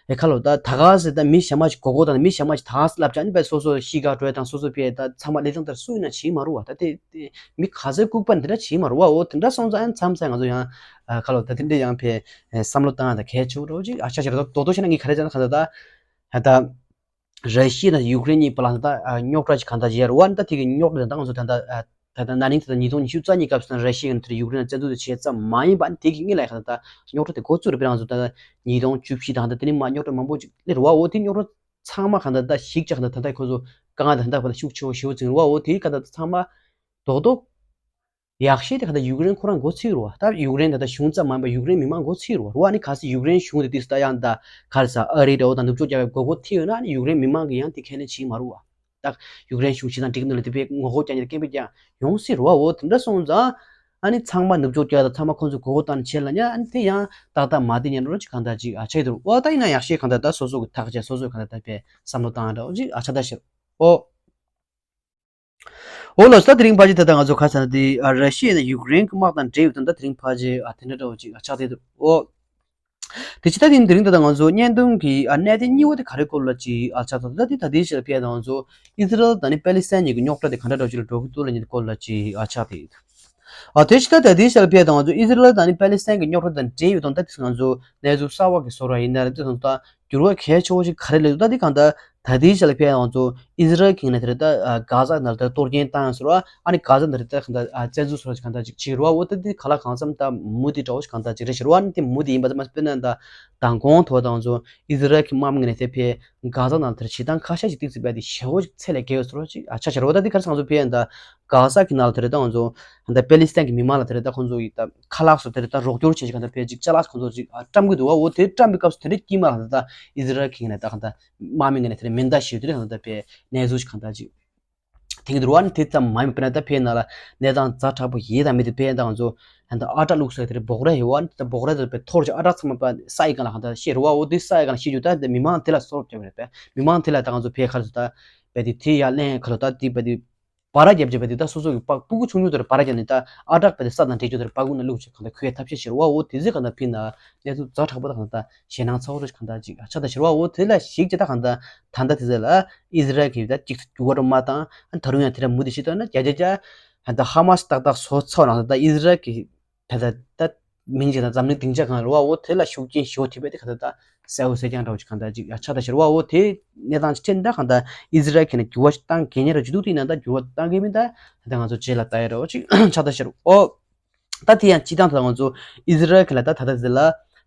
ཨེ་ཁ་ལོ་ད་ད་ག་ཟེར་ད་མི་གཞན་མ་ཞིག་གོ་གོ་དང་མི་གཞན་མ་ཞིག་ད་ག་ཟེར་ལབ་བྱས་ཨ་ནི་བས་སོ་སོ་ཤི་ག་འགྲོ་ཡ་དང་སོ་སོ་བས་ད་ཚང་མ་ལས་སྟངས་ལྟར་སུ་ཡིན་ན་བྱེད་མ་རུ་བ། ད་དེ་དེ། མི་ག་ཚོད་ལྐུགས་པ་འདི་འདྲ་བྱེད་མ་རུང་བ། འོ་དེ་འདྲ་སོང་ཙང་མཚམས་མཚམས་ང་ཚོ་ཡང་ཁ་ལོ་ད་དེ་འདྲ་ཡང་ཕེ་བསམ་བློ་བཏང་ཡང་ད་གལ་ཆེ་བོ་འདྲ་བོ་ཅིག་ཨ་ཆ་ཆེ་ར་དོ་དོ་བྱས་ན་ངས་ག་རེ་བྱས་ན་ཁ་ལོ་ད་ད་ད་ར་ཤི་ཡ་དང་ཡུཀ་རེན་གཉིས་བར་ལ་ད་རྙོག་དྲ་ཅིག་གང་ལྟར་ཡོད་རེད་བ། ད་དེ་གི་རྙོག་དྲ་ད་ང་ཚོ་ད་ད་ད་ད་ན་ནིང་ད་ད་ཉིས་སྟོང་ཉི་ཤུ་རྩ་གཉིས་སྐབས་སུ་ད་ར་ཤི་ཡ་ཡང་དེར་ཡུཀ་རེན་ལ་བཙན་འཛུལ་དེ་བྱས་ཙམ་མ་ཡིན་པ། ཨ་ནི་དེ་གི་སྔོན་ལ་ཡང་ཁ་ལོ་ད་རྙོག་དྲ་དེ་འགོ་བཙུགས་རེད། དཔེར་ན་ང་ཚོ་ད་ད་ཉིས་སྟོང་བཅུ་བཞི་དང་ད་དེ་ནས་མར་རྙོག་དྲ་མང་པོ་ཅིག་སླེབས་རེད་བ། འོ་དེ་རྙོག་དྲ། ཚང་མ་གང་ལྟར་ད་ཞིག་ཅག་གང་ལྟར་ད་ལྟ་ཁོ་ཚོ་དཀའ་ངལ་ད་ལྟ་བར་ཤུགས་ཆེ་བོ་ཞེ་བོ་ཅིག་རེད་བ། འོ་དེ་གང་ལྟར་ཚང་མ་རྡོག་རྡོག་ཡག་ཤོས་དེ་གང་ལྟར་ཡུཀ་རེན་ཁོ་རང་མགོ་ཚོས་རེད་བ། ད་ཡུཀ་རེན་ད་ལྟ་གཞུང་ཙམ་མ་ཡིན་པར་ཡུཀ་རེན་མི་མང་མགོ་ཚོས་རེད་བ། རེད་བ། ཨ་ནི་གལ་སྲིད་ཡུཀ་རེན་གཞུང་དེ་དུས་སུ་ད་ཡང་ད་ག་རེ་ཟ་ཨ་རི་འདྲ་བོ་དང་ནུབ་ཕྱོགས་རྒྱལ་ཁབ་མགོ་སྐོར་ཐེབས་ཡོད་ན། ཨ་ནི་ཡུཀ་རེན་མི་མང་གིས་ཡང་དེ་ཁས་ལེན་བྱེད་ཀྱི་མ་རེད་བ། ད་ཡུཀ་རེན་གཞུང་ཞེ་དྲག་འགྲིག་གི་འདུག་ལབ་དེ་དཔེ་ངོ་རྒོལ་རྒྱག་མཁན་སྐད་འབོད་རྒྱག་ཡོང་སྲིད་རེད་བ། འོ་དེ་འདྲ་སོང་ཙང་ཨ་ནི་ཚང་མ་ནུབ་ཕྱོགས་རྒྱལ་ཁབ་ཚང་མ་ཁོང་ཚོས་མགོ་སྐོར་བཏང་ནས་བྱས་ལབ་ན། ཨ་ནི་དེ་ཡང་ཏག་ཏག་མ་བསྡད་ཉན་རོགས་ཅིག་གང་ལྟར་ཅིག་ཨ་ཆགས་འདུག་འོ་ད་ཡིན་ན་ཡག་ཤོས་གང་ལྟར་ད་སོ་སོ་གི་ཐག་བཅད། སོ་སོས་གང་ལྟར་ད་དཔེ་བསམ་བློ་བཏང་འདྲ་བོ་ཅིག་ཨ་ཆགས་ད་ཤེར། འོ། འོ་ལགས་སོ། ད་དེ་རིང་ཕལ་ཆེར་ད་ལྟ་ང་ཚོ་ཁ་སང་དེ་ཨ་ར་ཤི་ཡ་ནས་ཡུཀ་རེན་གྱི་དམག་དང་འབྲེལ་ཡོད་དང་། ད་དེ་རིང་ཕལ་ཆེར་ཨ་དེ་འདྲ་འདྲ་བོ་ཅིག་ཨ་ཆགས་བསྡད་འདུག་འོ། དེ་ཕྱི་ད་དེ་དེ་རིང་ད་ལྟ་ང་ཚོ་བརྙན་ཐུང་གི་ཨ་གནད་དོན་གཉིས་པ་དེ་ག་རེ་སྐོར་ལ་ཅིག་ཨ་ཆགས་ཐུབ། ད་དེ་ད་ལྟའི་ཆར་ཕལ་ཆེར་ང་ཚོ་ཨི་ཟི་རལ་དང་ནི་པེ་ལི་སི་ཐན་གཉིས་ཀྱི་རྙོག་དྲ་དེ་ག་འདྲ་འདྲ་བོ་ཅིག་ལ་འགྲོ་གི་འདུག་ལབ་མཁན་དེ་སྐོར་ལ་ཅིག་ཨ་ཆགས་བསྡད་ཡོད། ཨ་དེ་ཕྱི་ད་ད་ལྟའི་ཆར་ཕལ་ཆེར་ང་ཚོ་ཨི་ཟི་རལ་དང་ནི་པེ་ལི་སི་ཐན་གྱི་རྙོག་དྲ་དང་འབྲེལ་ཡོད་དང་། ད་དེ་ང་ཚོ་གནས་ཚུལ་གསར་པ་གི་བཟོ་འདྲ་ཡིན་ན་རེད། དེ་ཚོ་ད་འགྱུར་བ་གལ་ཆེ་བོ་ཞིག་ག་རེ་སླེབས་འདུག་ད་དེ་གང་ལྟར་ད་ལྟའི་ཆར་ལ་ཕལ་ཆེར་ང་ཚོ་ཨི་ཟི་རལ་གྱིས་ནས་དེར་ད་ཨ་གྷ་ཟ་ནང་ལ་ད་གཏོར་སྐྱོན་བཏང་ཡོད་ཟེར་བ། ཨ་ནི་གྷ་ཟ་ནང་ལ་ད་གང་ལྟར་ཨ་བཙན་འཛུལ་ཚོ་གང་ལྟར་ཅིག་བྱེད་རེད་བ། འོ་ད་དེ་ག་ལ་གང་འཚམ་ད་མུ་མཐུད་འདྲ་བོ་ཞིག་གང་ལྟར་ཅིག་རེད་ཤག་རེད་བ། ཨ་ནི་དེ་མུ་མཐུད་ཡིན་པ་ཙམ་མ་ཟད། དཔེར་ན་ད་མདང་དགོང་ཐོག་ད་ང་ཚོ་ཨི་ཟི་རལ་གྱི་དམག་མི་ངོས་ནས་དེ་ཕར་གྷ་ཟ་ནང་ལ་དེར་བྱེད་སྟངས་ཁ་ཤས་ཤིག་ཏོག་ཙམ་རྦད་དེ་ཞེ་བོ་ཞིག་ཚད་ལས་བརྒལ་ཡོད་ཟེར་བ་ཅིག་ཨ་ཆགས་ཤག་རེད་བ། ད་དེ་ག་རེ་ཟེར་ང་ཚོ་ཕལ་ཆེར་ད་གྷ་ཟ་གི་ནང་ལ་དེར་ད་ང་ཚོ་ད་པེ་ལི་སི་ཐན་གྱི་མི་མང་ལ་དེར་ད་ཁོང་ཚོ་ཡི་ད་ཁ་ལག་སོགས་དེར་ད་རོགས་སྐྱོར་བྱེད་ཅིག་གང་ལྟར་ཕར་ཅིག་ཅ་ལག་ཁོང་ཚོ་ཅིག་ཨ་བཀྲམ་གྱི་འདུག་བ། འོ་དེ་བཀྲམ་པའི་སྐབས་སུ་དེ་འདྲའི་དཀྱིལ་མ་ལ་ད་ཨི་ཟི་རལ་གྱི་ངོས་ནས་ད་གང་ལྟར་དམག་མི་ངོས་ནས་དེར་མེ་མདའ་ཞིག་དེ་འདྲ་གང་ལྟར་ཕར་གནས་ཚུལ་ཞིག་གང་ལྟར་ཅིག་ཐེངས་འདིར་བ་ནི་དེ་ཙམ་མ་ཡིན་པ། དཔེར་ན་ད་ཕར་ནང་ལ་གནས་སྟངས་ཛ་དྲག་པོ་ཡོད་དང་མེད་དེ། ཕར་ད་ང་ཚོ་ད་ཨ་ཊ་བླུགས་ས་དེར་སྦོག་ར་ཡོད་བ། ད་སྦོག་ར་དེ་ཕར་འཐོར་ཅིག་ཨ་ཊ་ཚང་མ་ཕར་ས་ཡི་སྒང་ལ་གང་ལྟར་བཤལ་རེད་བ། འོ་དེ་ས་ཡི་སྒང་ལ་བཤལ་རྒྱུ་ད་དེ་མི་མང་དེ་ལ་སོ་རོག་བརྒྱབ་རེད་པས། མི་མང་དེ་ལ་ད་ང་ཚོ་ཕར་ག་རེ་ཟེར་ད་བས་དེ་དེ་ཡར་ལེན་ག་ལོ་ད་དེ་བས་དེ་བ་ར་བརྒྱབ་བྱས་བས་དེ་ད་སོ་སོ་གི་པ་སྤུ་གུ་ཆུང་ཆུང་དེར་བ་ར་བརྒྱབ་ནས་ད་ཨ་ཊ་བས་དེ་ས་དང་འདྲེས་རྒྱུ་དེར་པ་སྒུག་ན་བླུགས་བྱས་གང་ལྟར་ཁུར་ཡས་ཐབས་ཤེས་བྱེད་རེད་བ། འོ་དེ་ཚོ་གང་ལྟར་ཕར་ནང་གནས་ཚུལ་ཛ་དྲག་པོ་ད་གང་ལྟར་ཞེད་སྣང་ཚ་བོ་རེ་གང་ལྟར་ཅིག་ཆགས་ད་ཤི་རེད་བ། འོ་དེ་ལ་གཞིགས་བྱས་ད་གང་ལྟར་ད་ལྟ་དེ་ཚོ་ལ་ཨི་ཟི་རལ་གྱིས་ད་གཅིག་འགྱུར་བ་འགྲོ་མ་བཏང་། ཨ་ད་རུང་ཡང་དེ་འདྲ་མུ་མཐུད་བྱེད་དོན་ན་བརྒྱ་ཆ་བརྒྱ་ད་ཧ་མ་སི་ཏག་ཏག་བཟོ་ཚར་ནང་ད་ཨི་ཟི་རལ་གྱི་ད་ད་ད་མིང་ཅིག་དང་འཛམ་གླིང་སྡིངས་ཆ་སྒང་རེད་བ། འོ་དེ་ལ་ཤུགས་རྐྱེན་ཞེ་པོ་ཐེབས་པས་དེ་གང་ལྟར་ད་གསལ་པོ་གསལ་རྐྱང་འདྲ་བོ་ཅིག་གང་ལྟར་ཅིག་ཡང་ཆགས་ད་ཤི་རེད་བ། འོ་དེ་གནས་སྟངས་ཅིག་འཕྲད་ན་ད་གང་ལྟར་ཨི་ཟི་རལ་གྱིས་ནས་འགྱུར་བ་ཞིག་བཏང་གི་ཡིན་ར་བྱེད་འདུག་དེ་ཡིན་ན་ད་འགྱུར་བ་བཏང་གི་མིན་ད་ད་ང་ཚོ་རྗེས་ལ་ལྟ་ཡ་འདྲ་བོ་ཅིག་ཆགས་ད་ཤི་རེད། འོ། ད་དེ་ཡང་སྤྱིར་བཏང་ད་ང་ཚོ་ཨི་ཟི་རལ་གྱི་ལ་ད་ད་ལྟ་ཟེར་ལ།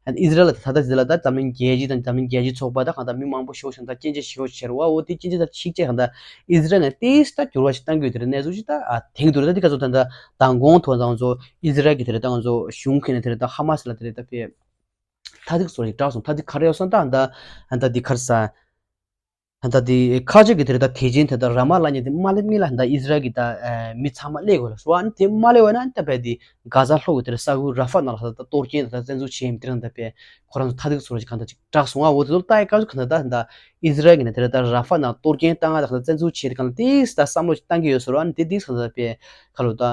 ཨི་ཟི་རལ་ལ་ད་ད་ལྟ་ཟེར་ལ་ད་འཛམ་གླིང་རྒྱལ་སྤྱི་དང་འཛམ་གླིང་རྒྱལ་སྤྱིའི་ཚོགས་པ་ད་གང་ལྟར་མི་མང་པོ་ཞེ་པོ་ཞིག་ད་སྐྱོན་བརྗོད་ཞེ་པོ་བྱེད་རེད་བ། འོ་དེ་སྐྱོན་བརྗོད་ད་ཞིག་བྱས་གང་ལྟར་ཨི་ཟི་རལ་ནས་ཏོག་ཙམ་ད་འགྱུར་བ་ཞིག་བཏང་གི་ཡོད་དེ་རེད། གནས་ཚུལ་ཞིག་ད་ཨ་དེང་དུས་ད་དེ་ག་ཚོད་ད་ད་མདང་དགོང་ཐོག་ད་ང་ཚོ་ཨི་ཟི་རལ་གྱི་དེ་རེད་ད་ང་ཚོ་གཞུང་གི་ནས་དེ་རེད་ད་ཧ་མ་སི་ལ་དེ་རེད་ད་ཕར་མཐའ་ཐིག་བཟོ་ཞིག་བསྒྲགས་སོང་། མཐའ་ཐིག་ག་རེ་ཡོད་སོང་ད་ད་ད་འདི་ག་རེ་ཟ། ད་འདི་ཁ་ཆེ་གི་དེ་རེད་ད་དེ་ཅན་དེ་ད་ར་མ་ལ་ཉིད་དེ་མ་སླེབས་སྔོན་ལ་ད་ཨི་ཟི་རལ་གི་ད་མི་ཚང་མ་སླེབས་དགོས་ལ་སོ། ཨ་ནི་དེ་མ་སླེབས་པ་ན་ད་བས་དེ་གྷ་ཟ་ལྷོ་གི་དེ་རེད་ས་ཁུལ་ར་ཧྥ་ནང་ལ་ད་གཏོར་སྐྱོན་ད་བཙན་འཛུལ་བྱས་ཡིན་དེ་རང་ད་བས་ཁོ་རང་ཚོ་མཐའ་ཐིག་བཟོ་ཞིག་གང་ད་ཅིག་བསྒྲགས་སོང་ཨ། འོ་དེ་ཚོ་ལྟ་ཡི་སྐབས་སུ་གང་ད་ད་ད་ཨི་ཟི་རལ་གི་ནས་དེ་རེད་ད་ར་ཧྥ་ནང་གཏོར་སྐྱོན་བཏང་ང་ད་གང་ད་བཙན་འཛུལ་བྱས་དེ་གང་ད་ཏོག་ཙམ་ད་བསམ་བློ་ཞིག་བཏང་གི་ཡོད་སོ་ར། ཨ་ནི་དེ་ཏོག་ཙམ་གང་ད་བས་ཁ་ལོ་ད།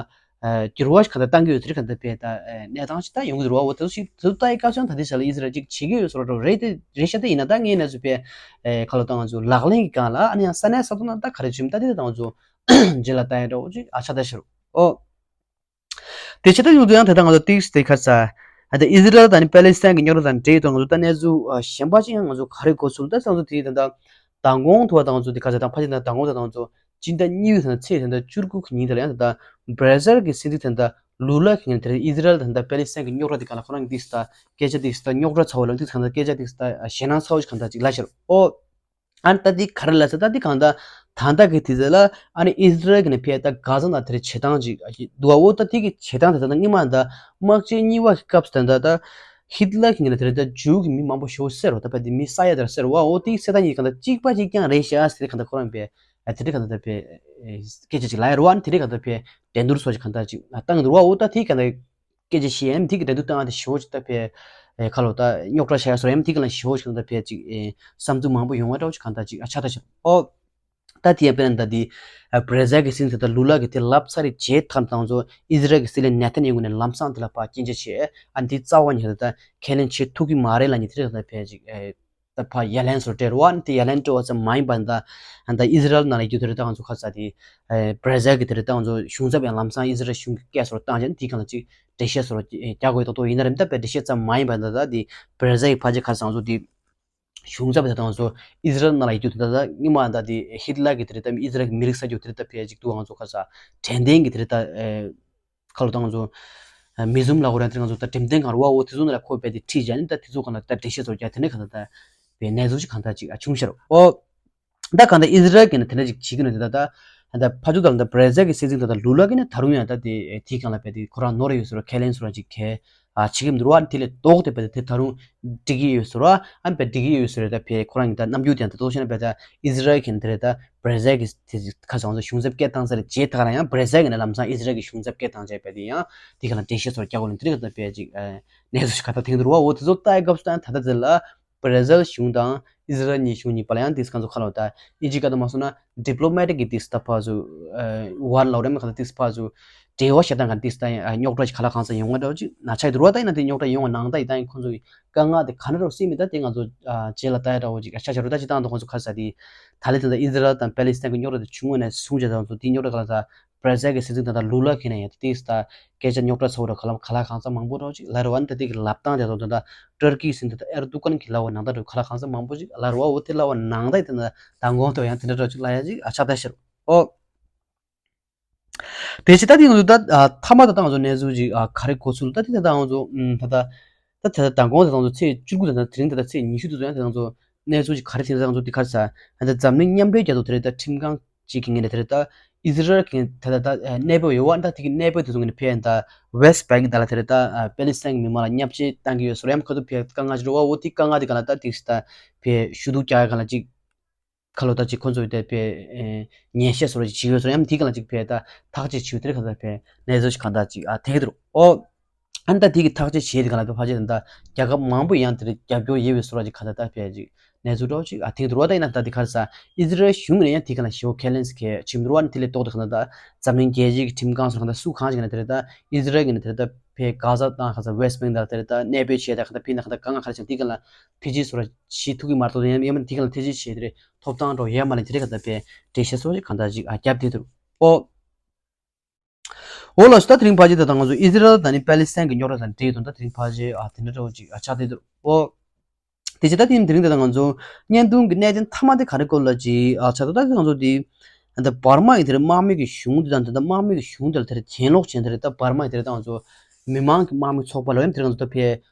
འགྱུར་བ་ཞིག་གང་ལྟར་བཏང་གི་ཡོད་དེ་རིགས་གང་ལྟར་བས་ད་གནས་སྟངས་ཞིག་ད་ཡོང་གི་རེད་བ། འོ་དེ་ཚོ་ཞིག་དེ་ཚོ་ལྟ་ཡི་སྐབས་སུ་ད་དེ་ས་ལ་ཨི་ཟི་རལ་ཅིག་བྱེད་ཀྱི་ཡོད་སོ་ར་རེད་དེ་རེད་ཤག་དེ་ཡིན་ན་ད་ངས་གནས་ཚུལ་བས་ཁ་ལོ་ད་ང་ཚོ་ལག་ལེན་གྱི་སྒང་ལ་ཨ་ནི་ཡང་ས་གནས་ས་ཐོག་ན་ད་ག་རེ་བྱུང་ད་དེ་ད་ང་ཚོ་རྗེས་ལ་ལྟ་ཡ་འདྲ་བོ་ཅིག་ཨ་ཆགས་ད་ཤི་རུ། ཨོ། དེ་ཆེད་དུ་ཡོང་དུས་ཡང་ད་ལྟ་ང་ཚོ་ཏིག་སི་དེ་ཁ་ས་ད་ཨི་ཟི་རལ་དང་ནི་པེ་ལེ་སི་ཐན་གྱི་རྙོག་དྲ་དང་འབྲེལ་ཡོད་ང་ཚོ་ད་གནས་ཚུལ་གཞན་པ་ཅིག་ཡང་ང་ཚོ་ག་རེ་གོ་ཚུལ་ད་ང་ཚོ་དེ་ད་ད། མདང་དགོང་དུ་བ་དང་ཚོ་འདི་ག་ཚོད་དང་ཕ་ཆེ་ན་མདང་དགོང་དུ་བ་དང་ཚོ་སྤྱི་ཟླ་གཉིས་པའི་ཚེས་དང་ཚེས་དང་བཅུ་དགུ་གི་ཉིན་དེ་ལ་ཡང་ད་ལྟ་བྷ་ར་ཟིལ་གྱི་སྲིད་འཛིན་དང་ད་ལུ་ལ་གི་ངན་དེར་ཨི་ཟི་རལ་དང་ད་པེ་ལི་སི་ཐན་གྱི་རྙོག་དྲ་འདི་ག་ལ་ཁོ་རང་འདི་ད་སྐད་ཆ་འདི་ད་རྙོག་དྲ་ཚ་བ་ལ་འདི་གང་ད་སྐད་ཆ་འདི་ད་ཞེད་སྣང་ཚ་བ་ཞིག་གང་ད་ཅིག་ལ་ཤར་ཨོ། ཨ་ནི་ད་འདི་ག་རེ་ལ་ཟེར་ད་འདི་གང་ད་ད་ལྟ་གི་དུས་ཚོད་ལ་ཨ་ནི་ཨི་ཟི་རལ་གི་ནས་ཕེ་ད་གྷ་ཟ་ན་དེར་བྱེད་སྟངས་ཅིག་འདུག་ཨོ། ད་དེ་གི་བྱེད་སྟངས་དེ་ད་ད་སྔོན་མ་ད་དམག་ཆེན་གཉིས་པ་གི་སྐབས་སུ་ད་ད་ད། ཧིད་ལ་གི་ངན་དེ་རེད་ད་ཇུའུ་གི་མི་མང་པོ་ཞེ་པོ་བསད་རོ། ད་པ་དེ་མི་ས་ཡ་དེར་བསད་རོ་བ། འོ་དེ་བསད་ད་ཡིན་གང་ད་གཅིག་པ་གཅིག་རྐྱང་རེད་ཤག་ཟེར་གང་ད་ཁོ་རང་པས་དེ་རེད་གང་ད་པས་སྐད་ཆ་ཅིག་ལ་ཡ་རོ་བ། དེ་རེད་གང་ད་པས་འགྲན་བསྡུར་སོགས་ཅིག་གང་ད་ཅིག་བཏང་འདུག་བ། འོ་ད་དེ་གང་ད་སྐད་ཆ་བཤད་ཡ་དེ་གི་འགྲན་བསྡུར་བཏང་ཡ་དེ་ཞེ་པོ་ཅིག་ད་པས་ཁ་ལོ་ད་རྙོག་དྲ་བྱ་ཡ་སོ་ཡ་དེ་གི་ལ་ཞེ་པོ་ཅིག་གང་ད་པས་ཅིག་བསམ་ཚུལ་མང་པོ་ཡོང་བ་འདྲ་བོ་ཅིག་གང་ད་ཅིག་ཆགས་ད་ཤག་འོ། ད་དེ་ཡང་དཔེར་ན་ད་དེ་བྷ་ར་ཟིལ་གྱི་སྲིད་འཛིན་ད་ལུ་ལ་གི་དེ་ལབ་ཚར་རེད་བྱས་ཐར་དང་ཚོ་ཨི་ཟི་རལ་གྱི་སྲིད་བློན་ནེ་ཐན་ཡ་ཧུ་ནས་ལམ་སང་དེ་ལ་ཕར་སྐྱོན་ཆ་བྱས། ཨ་ནི་དེ་རྩ་བ་ཉིད་ད་ཁས་ལེན་བྱེད་ཐུབ་ཀྱི་མ་རེད་ལབ་ནས་དེ་རིང་ད་ཕལ་ཅིག་ད་ཕར་ཡ་ལན་སོ་སྤྲད་རོ། ཨ་ནི་དེ་ཡ་ལན་སྤྲད་པ་ཙམ་མ་ཡིན་པ་ད་ད་ཨི་ཟི་རལ་ནང་ལ་ཡོད་དེ་རེད་ད་ང་ཚོ་ཁ་ས་དེ་བྷ་ར་ཟིལ་གྱི་དེ་རེད་ད་ང་ཚོ་གཞུང་ཚབ་ཡང་ལམ་སང་ཨི་ཟི་རལ་གཞུང་གི་སྐད་སོར་བཏང་བྱས་ནས་དེ་གང་ལ་ཅིག་འགྲེལ་བཤད་སོར་རྒྱག་དགོས་ཏོག་ཏོག་ཡིན་ན་རེད། ད་ཕར་འགྲེལ་བཤད་ཙམ་མ་ཡིན་པ་ད་ད་དེ་བྷ་ར་ཟིལ་གྱི་ཕལ་ཆེར་ཁ་ས་ང་ཚོ་དེ། གཞུང་ཚབ་དེ་དང་ཚོ་ཨི་ཟི་རལ་ནང་ལ་ཡོད་དུས་ད་ལྟ་སྔོན་མ་ད་དེ་ཧིད་ལ་གི་དེ་རེད་ད་ཨི་ཟི་རལ་གི་མི་རིགས་ས་རྒྱུ་དེ་རེད་ད་ཕལ་ཅིག་ཏུ་ང་ཚོ་ཁ་ས་དྲན་རྟེན་གི་དེ་རེད་ད་ཁ་ལོ་ད་ང་ཚོ་མི་ཟུམ་ལ་འོ་ར་དེ་ང་ཚོ་ད་འགྲེམས་སྟོན་གང་རུ་བ་འོ་དེ་ཚོ་ནང་ལ་ཁོ་བས་དེ་ཁྲིད་བྱས་ནི་ད་དེ་ཚོ་གང་ལ་ད་འགྲེལ་བཤད་ཚོ་རྒྱག་དེ་ནས་གང་ལ་ད་བའི་གནས་ཚུལ་ཞིག་གང་ད་ཅིག་ཨ་བྱུང་ཤར་འོ། ད་གང་ལྟར་ཨི་ཟི་རལ་གྱིས་ནི་དེ་འདྲ་ཅིག་བྱེད་ཀྱི་ནི་དེ་ད་ད་ད་ཕ་ཇོ་དང་ད་བྷར་ཛིལ་གྱི་སྲིད་འཛིན་ད་ད་ལུ་ལ་གིས་ནི་ད་རུང་ཡང་ད་དེ་དེའི་སྒང་ལ་བས་དེ་ཁོ་རང་ནོར་ཡོད་ཟེར་བ་ཁས་ལེན་ཟེར་བ་ཅིག་གས་ཨ་བྱེད་ཀྱི་མི་འདུག་ར། དེ་ལས་ལྡོག་སྟེ་བས་དེ་དེ་ད་རུང་འགྲིག་གི་ཡོད་ཟེར་བ། ཨ་ནི་བས་འགྲིག་གི་ཡོད་ཟེར་བས་ད་བས་ཁོ་རང་གི་ད་རྣམ་འགྱུར་དེ་ད་ལྟོས་ཤེ་ན་བས་ད་ཨི་ཟི་རལ་གྱིས་ནི་དེ་རེད་ད་བྷར་ཛིལ་གྱི་དེ་ཁ་སང་ཚོ་གཞུང་ཚབ་སྐད་བཏང་ས་རེད། རྗེས་ད་ག་རང་ཡང་བྷར་ཛིལ་གྱིས་ནི་ལམ་སང་ཨི་ཟི་རལ་གྱི་གཞུང་ཚབ་སྐད་བཏང་བྱས་བས་དེ་ཡང་དེ་ག་ལ་འགྲེལ་བཤད་ཚོར་རྒྱག་དགོས་ལ་དེ་རིགས་ད་བས་ཅིག་ཨ་གནས་ཚུལ་ཞིག་ག་ད་ཐེངས་དུ་རུ་བ་འོ་དེ་ཚོ་ལྟ་ཡི་སྐབས་སུ་ད་ད་ད་དེ་ལ། བྷར་ཛིལ་གཞུང་དང་ཨི་ཟི་རལ་གཉིས་གཞུང་གཉིས་བར་ལ་ཡང་དེ་གང་ཚོ་ཁ་ལོ་ད་ཨིན་ཇི་སྐད་དུ་མ་སོང་ན་ཌི་པི་ལོ་མེ་ཊིག་གི་དེ་སྟ་ཕ་ཚོ་ཝར་ལོག་རེམ་གང་དེ་སྤ་ཚོ་འབྲེལ་བ་བྱེད་སྟངས་གང་དེ་སྟ་རྙོག་དྲ་ཞིག་ག་ལ་གང་ཚོ་ཡོང་བ་འདྲ་བ་ཅིག་ན་ཆ་ཡི་དུ་རུ་བ་ད་ཡིན་ན་དེ་རྙོག་དྲ་ཡོང་བ་ནང་ད་ཡི་ད་ཡིན་ཁོང་ཚོ་གི་དཀའ་ངལ་དེ་ག་ན་རོ་སེ་མི་ད་དེ་ང་ཚོ་རྗེས་ལ་ད་ཡ་འདྲ་བ་ཅིག་ཆ་ཆ་རུ་ད་ཅི་ཏང་དང་ཁོང་ཚོ་ཁ་ས་དེ་ད་ལེ་དེ་ད་ཨི་ཟི་རལ་དང་པེ་ལི་སི་ཐན་གི་རྙོག་དྲ་དེ་བྱུང་བ་ནས་བཟུང་བྱས་ད་ཚོ་དེ་རྙོག་དྲ་ག་ལ་ད། བྷར་ཛིལ་གྱི་སྲིད་འཛིན་ད་ལྟ་ལུ་ལ་ཁེ་ན་ཡང་དེ་ཏིས་ད་སྐད་ཆ་རྙོག་དྲ་ཚ་བོ་ར་ག་ལ་ག་ལ་གང་ཚ་མང་པོ་ར་ཅིག་ལ་ར་བ་ནི་ད་དེ་གི་ལབ་སྟངས་དེ་ཚོ་ད་ལྟ་ཏུར་ཀི་སྲིད་འཛིན་ད་ཨེར་དུ་ཀན་གི་ལ་བ་ནང་ད་ར་ག་ལ་གང་ཚ་མང་པོ་ཅིག་ལ་ར་བ་འོ་དེ་ལ་བ་ནང་ད་དེ་ད་མདང་དགོང་དུ་ཡང་དེ་འདྲ་ར་ཅིག་ལ་ཡ་ཅིག་ཨ་ཆ་ད་ཤར་ཨོ། དེ་ཅི་ད་དེ་ང་ཚོ་ད་ཐ་མ་ད་ད་ང་ཚོ་གནས་ཚུལ་ཅིག་ག་རེ་གོ་ཚུལ་ད་དེ་ད་ད་ང་ཚོ་ད་ད་ད་ད་མདང་དགོང་ད་ད་ང་ཚོ་ཚེས་བཅུ་དགུ་ད་ད་དེ་རིང་ད་ད་ཚེས་ཉི་ཤུ་དུ་ཚོ་ཡང་ད་ང་ཚོ་གནས་ཚུལ་ཅིག་ག་རེ་དེ་ད་ང་ཚོ་དེ་ག་རེ་ས་ད་འཛམ་གླིང་མཉམ་འབྲེལ་རྒྱལ་ཚོགས་དེ་རེད་ད་ཁྲིམས་ཁང་ཅིག་གི་ངོས་ནས་དེ་རེད་ད་ཨི་ཟི་རལ་གྱི་ད་ད་ད་གནས་བབ་ཡོད་བ་ད་དེ་གི་གནས་བབ་དེ་ཚོ་ངོས་ནས་ཕེ་ད་ཝེ་སི་ཊི་བེང་གི་ད་ལ་དེ་རེད་ད་པེ་ལི་སི་ཐན་གི་མི་མང་ལ་བརྙས་བཅོས་བཏང་གི་ཡོད་སོ་རེམ་ཁ་ཐུག་ཕེ་དཀའ་ངལ་ཅིག་འགྲོ་བ་འོ་དེ་དཀའ་ངལ་དེ་ག་ལ་ད་དེ་ད་ཕེ་ཞུ་གཏུག་རྒྱག་ག་ལ་ཅིག་ཁ་ལོ་ད་ཅིག་ཁོ་ཚོ་དེ་ཕེ་ཉན་བཤད་སོ་ར་ཅིག་བྱེད་ཡོད་སོ་རེམ་དེ་ག་ལ་ཅིག་ཕེ་ད་ཐག་གཅོད་བྱེད་དེ་ག་ད་ཕེ་གནས་ཚུལ་ཅིག་ག་ད་ཅིག་ཨ་དེ་གི་འདུག་ཨོ། ཨ་ནི་ད་དེ་གི་ཐག་གཅོད་བྱས་དེ་ག་ལ་ཕལ་ཆེར་ད་རྒྱལ་ཁབ་མང་པོ་ཡང་དེར་རྒྱབ་སྐྱོར་ཡོད་པའི་བཟོ་འདྲ་ཅིག་ག་ད་ད་ཕལ་ཆེར་གནས་ཚུལ་འདྲ་ཅིག་ཨ་ཐེངས་དུ་ར་ད་ཡིན་ན་ད་དེ་ག་རེ་ཟ་ཨི་ཟི་རལ་གཞུང་ནས་ཡང་དེ་ག་ལ་ཞེ་པོ་ཁས་ལེན་ཟེར་གལ་ཆེན་པོ་ར་ཨ་ནི་དེ་ལས་ལྡོག་དེ་ག་ད་ད་འཛམ་གླིང་རྒྱལ་སྤྱིའི་ཁྲིམས་ཁང་སོགས་ག་ད་སུ་གང་ཞིག་ན་དེར་ད་ཨི་ཟི་རལ་གྱི་ན་དེར་ད་ཕེ་གྷ་ཟ་དང་ག་ས་ཝེ་སི་ཊི་བེང་ད་དེར་ད་གནས་སྤོས་བྱས་ད་ག་ད་ཕེ་ན་ག་ད་གང་ག་ག་རེ་ཆེན་དེ་ག་ལ་ཕལ་ཆེར་བཟོ་འདྲ་ཞེ་ཐུག་གི་མ་གཏོགས་ཡང་ཡང་དེ་ག་ལ་ཕལ་ཆེར་བྱས་དེ་རེད་ཐོབ་ཐང་འགྲོ་ཡས་མ་ལེན་དེ་རེད་ག་ད་ཕེ་འགྲེལ་བཤད་སོགས་ཅིག་ག་ད་ཅིག་ཨ་རྒྱབ་དེ་དུ་ཨོ། འོ་ལགས་སོ། ད་དེ་རིང་ཕལ་ཆེར་ད་ལྟ་ང་ཚོ་ཨི་ཟི་རལ་དང་ནི་པེ་ལི་སི་ཐན་གྱི་རྙོག་དྲ་དང་འབྲེལ་དོན་ད་དེ་རིང་ཕལ་ཆེར་ཨ་དེ་འདྲ་འདྲ་བོ་ཅིག་ཨ་ཆགས་བསྡད་འདུག་ཨོ། དེ་བྱས་ད་དེ་རིང་དེ་རིང་ད་ལྟ་ང་ཚོ་བརྙན་ཐུང་གི་གནད་དོན་མཐའ་མ་དེ་ག་རེ་སྐོར་ལ་ཅིག་ཨ་ཆགས་འདུག་ད་དེ་ང་ཚོ་དེ་ད་འབར་མ་ཡི་དེར་དམག་མི་གི་གཞུང་དེ་དང་ད་ལྟ་དམག་མི་གི་གཞུང་དེ་ལ་དེར་གྱེན་ལོག་བྱས་དེར་ད་འབར་མ་ཡི་དེར་ད་ང་ཚོ་མི་མང་གི་དམག་མི་ཚོགས་པ་ལ་ཡང་དེར་ང་ཚོ་ད་ཕེ་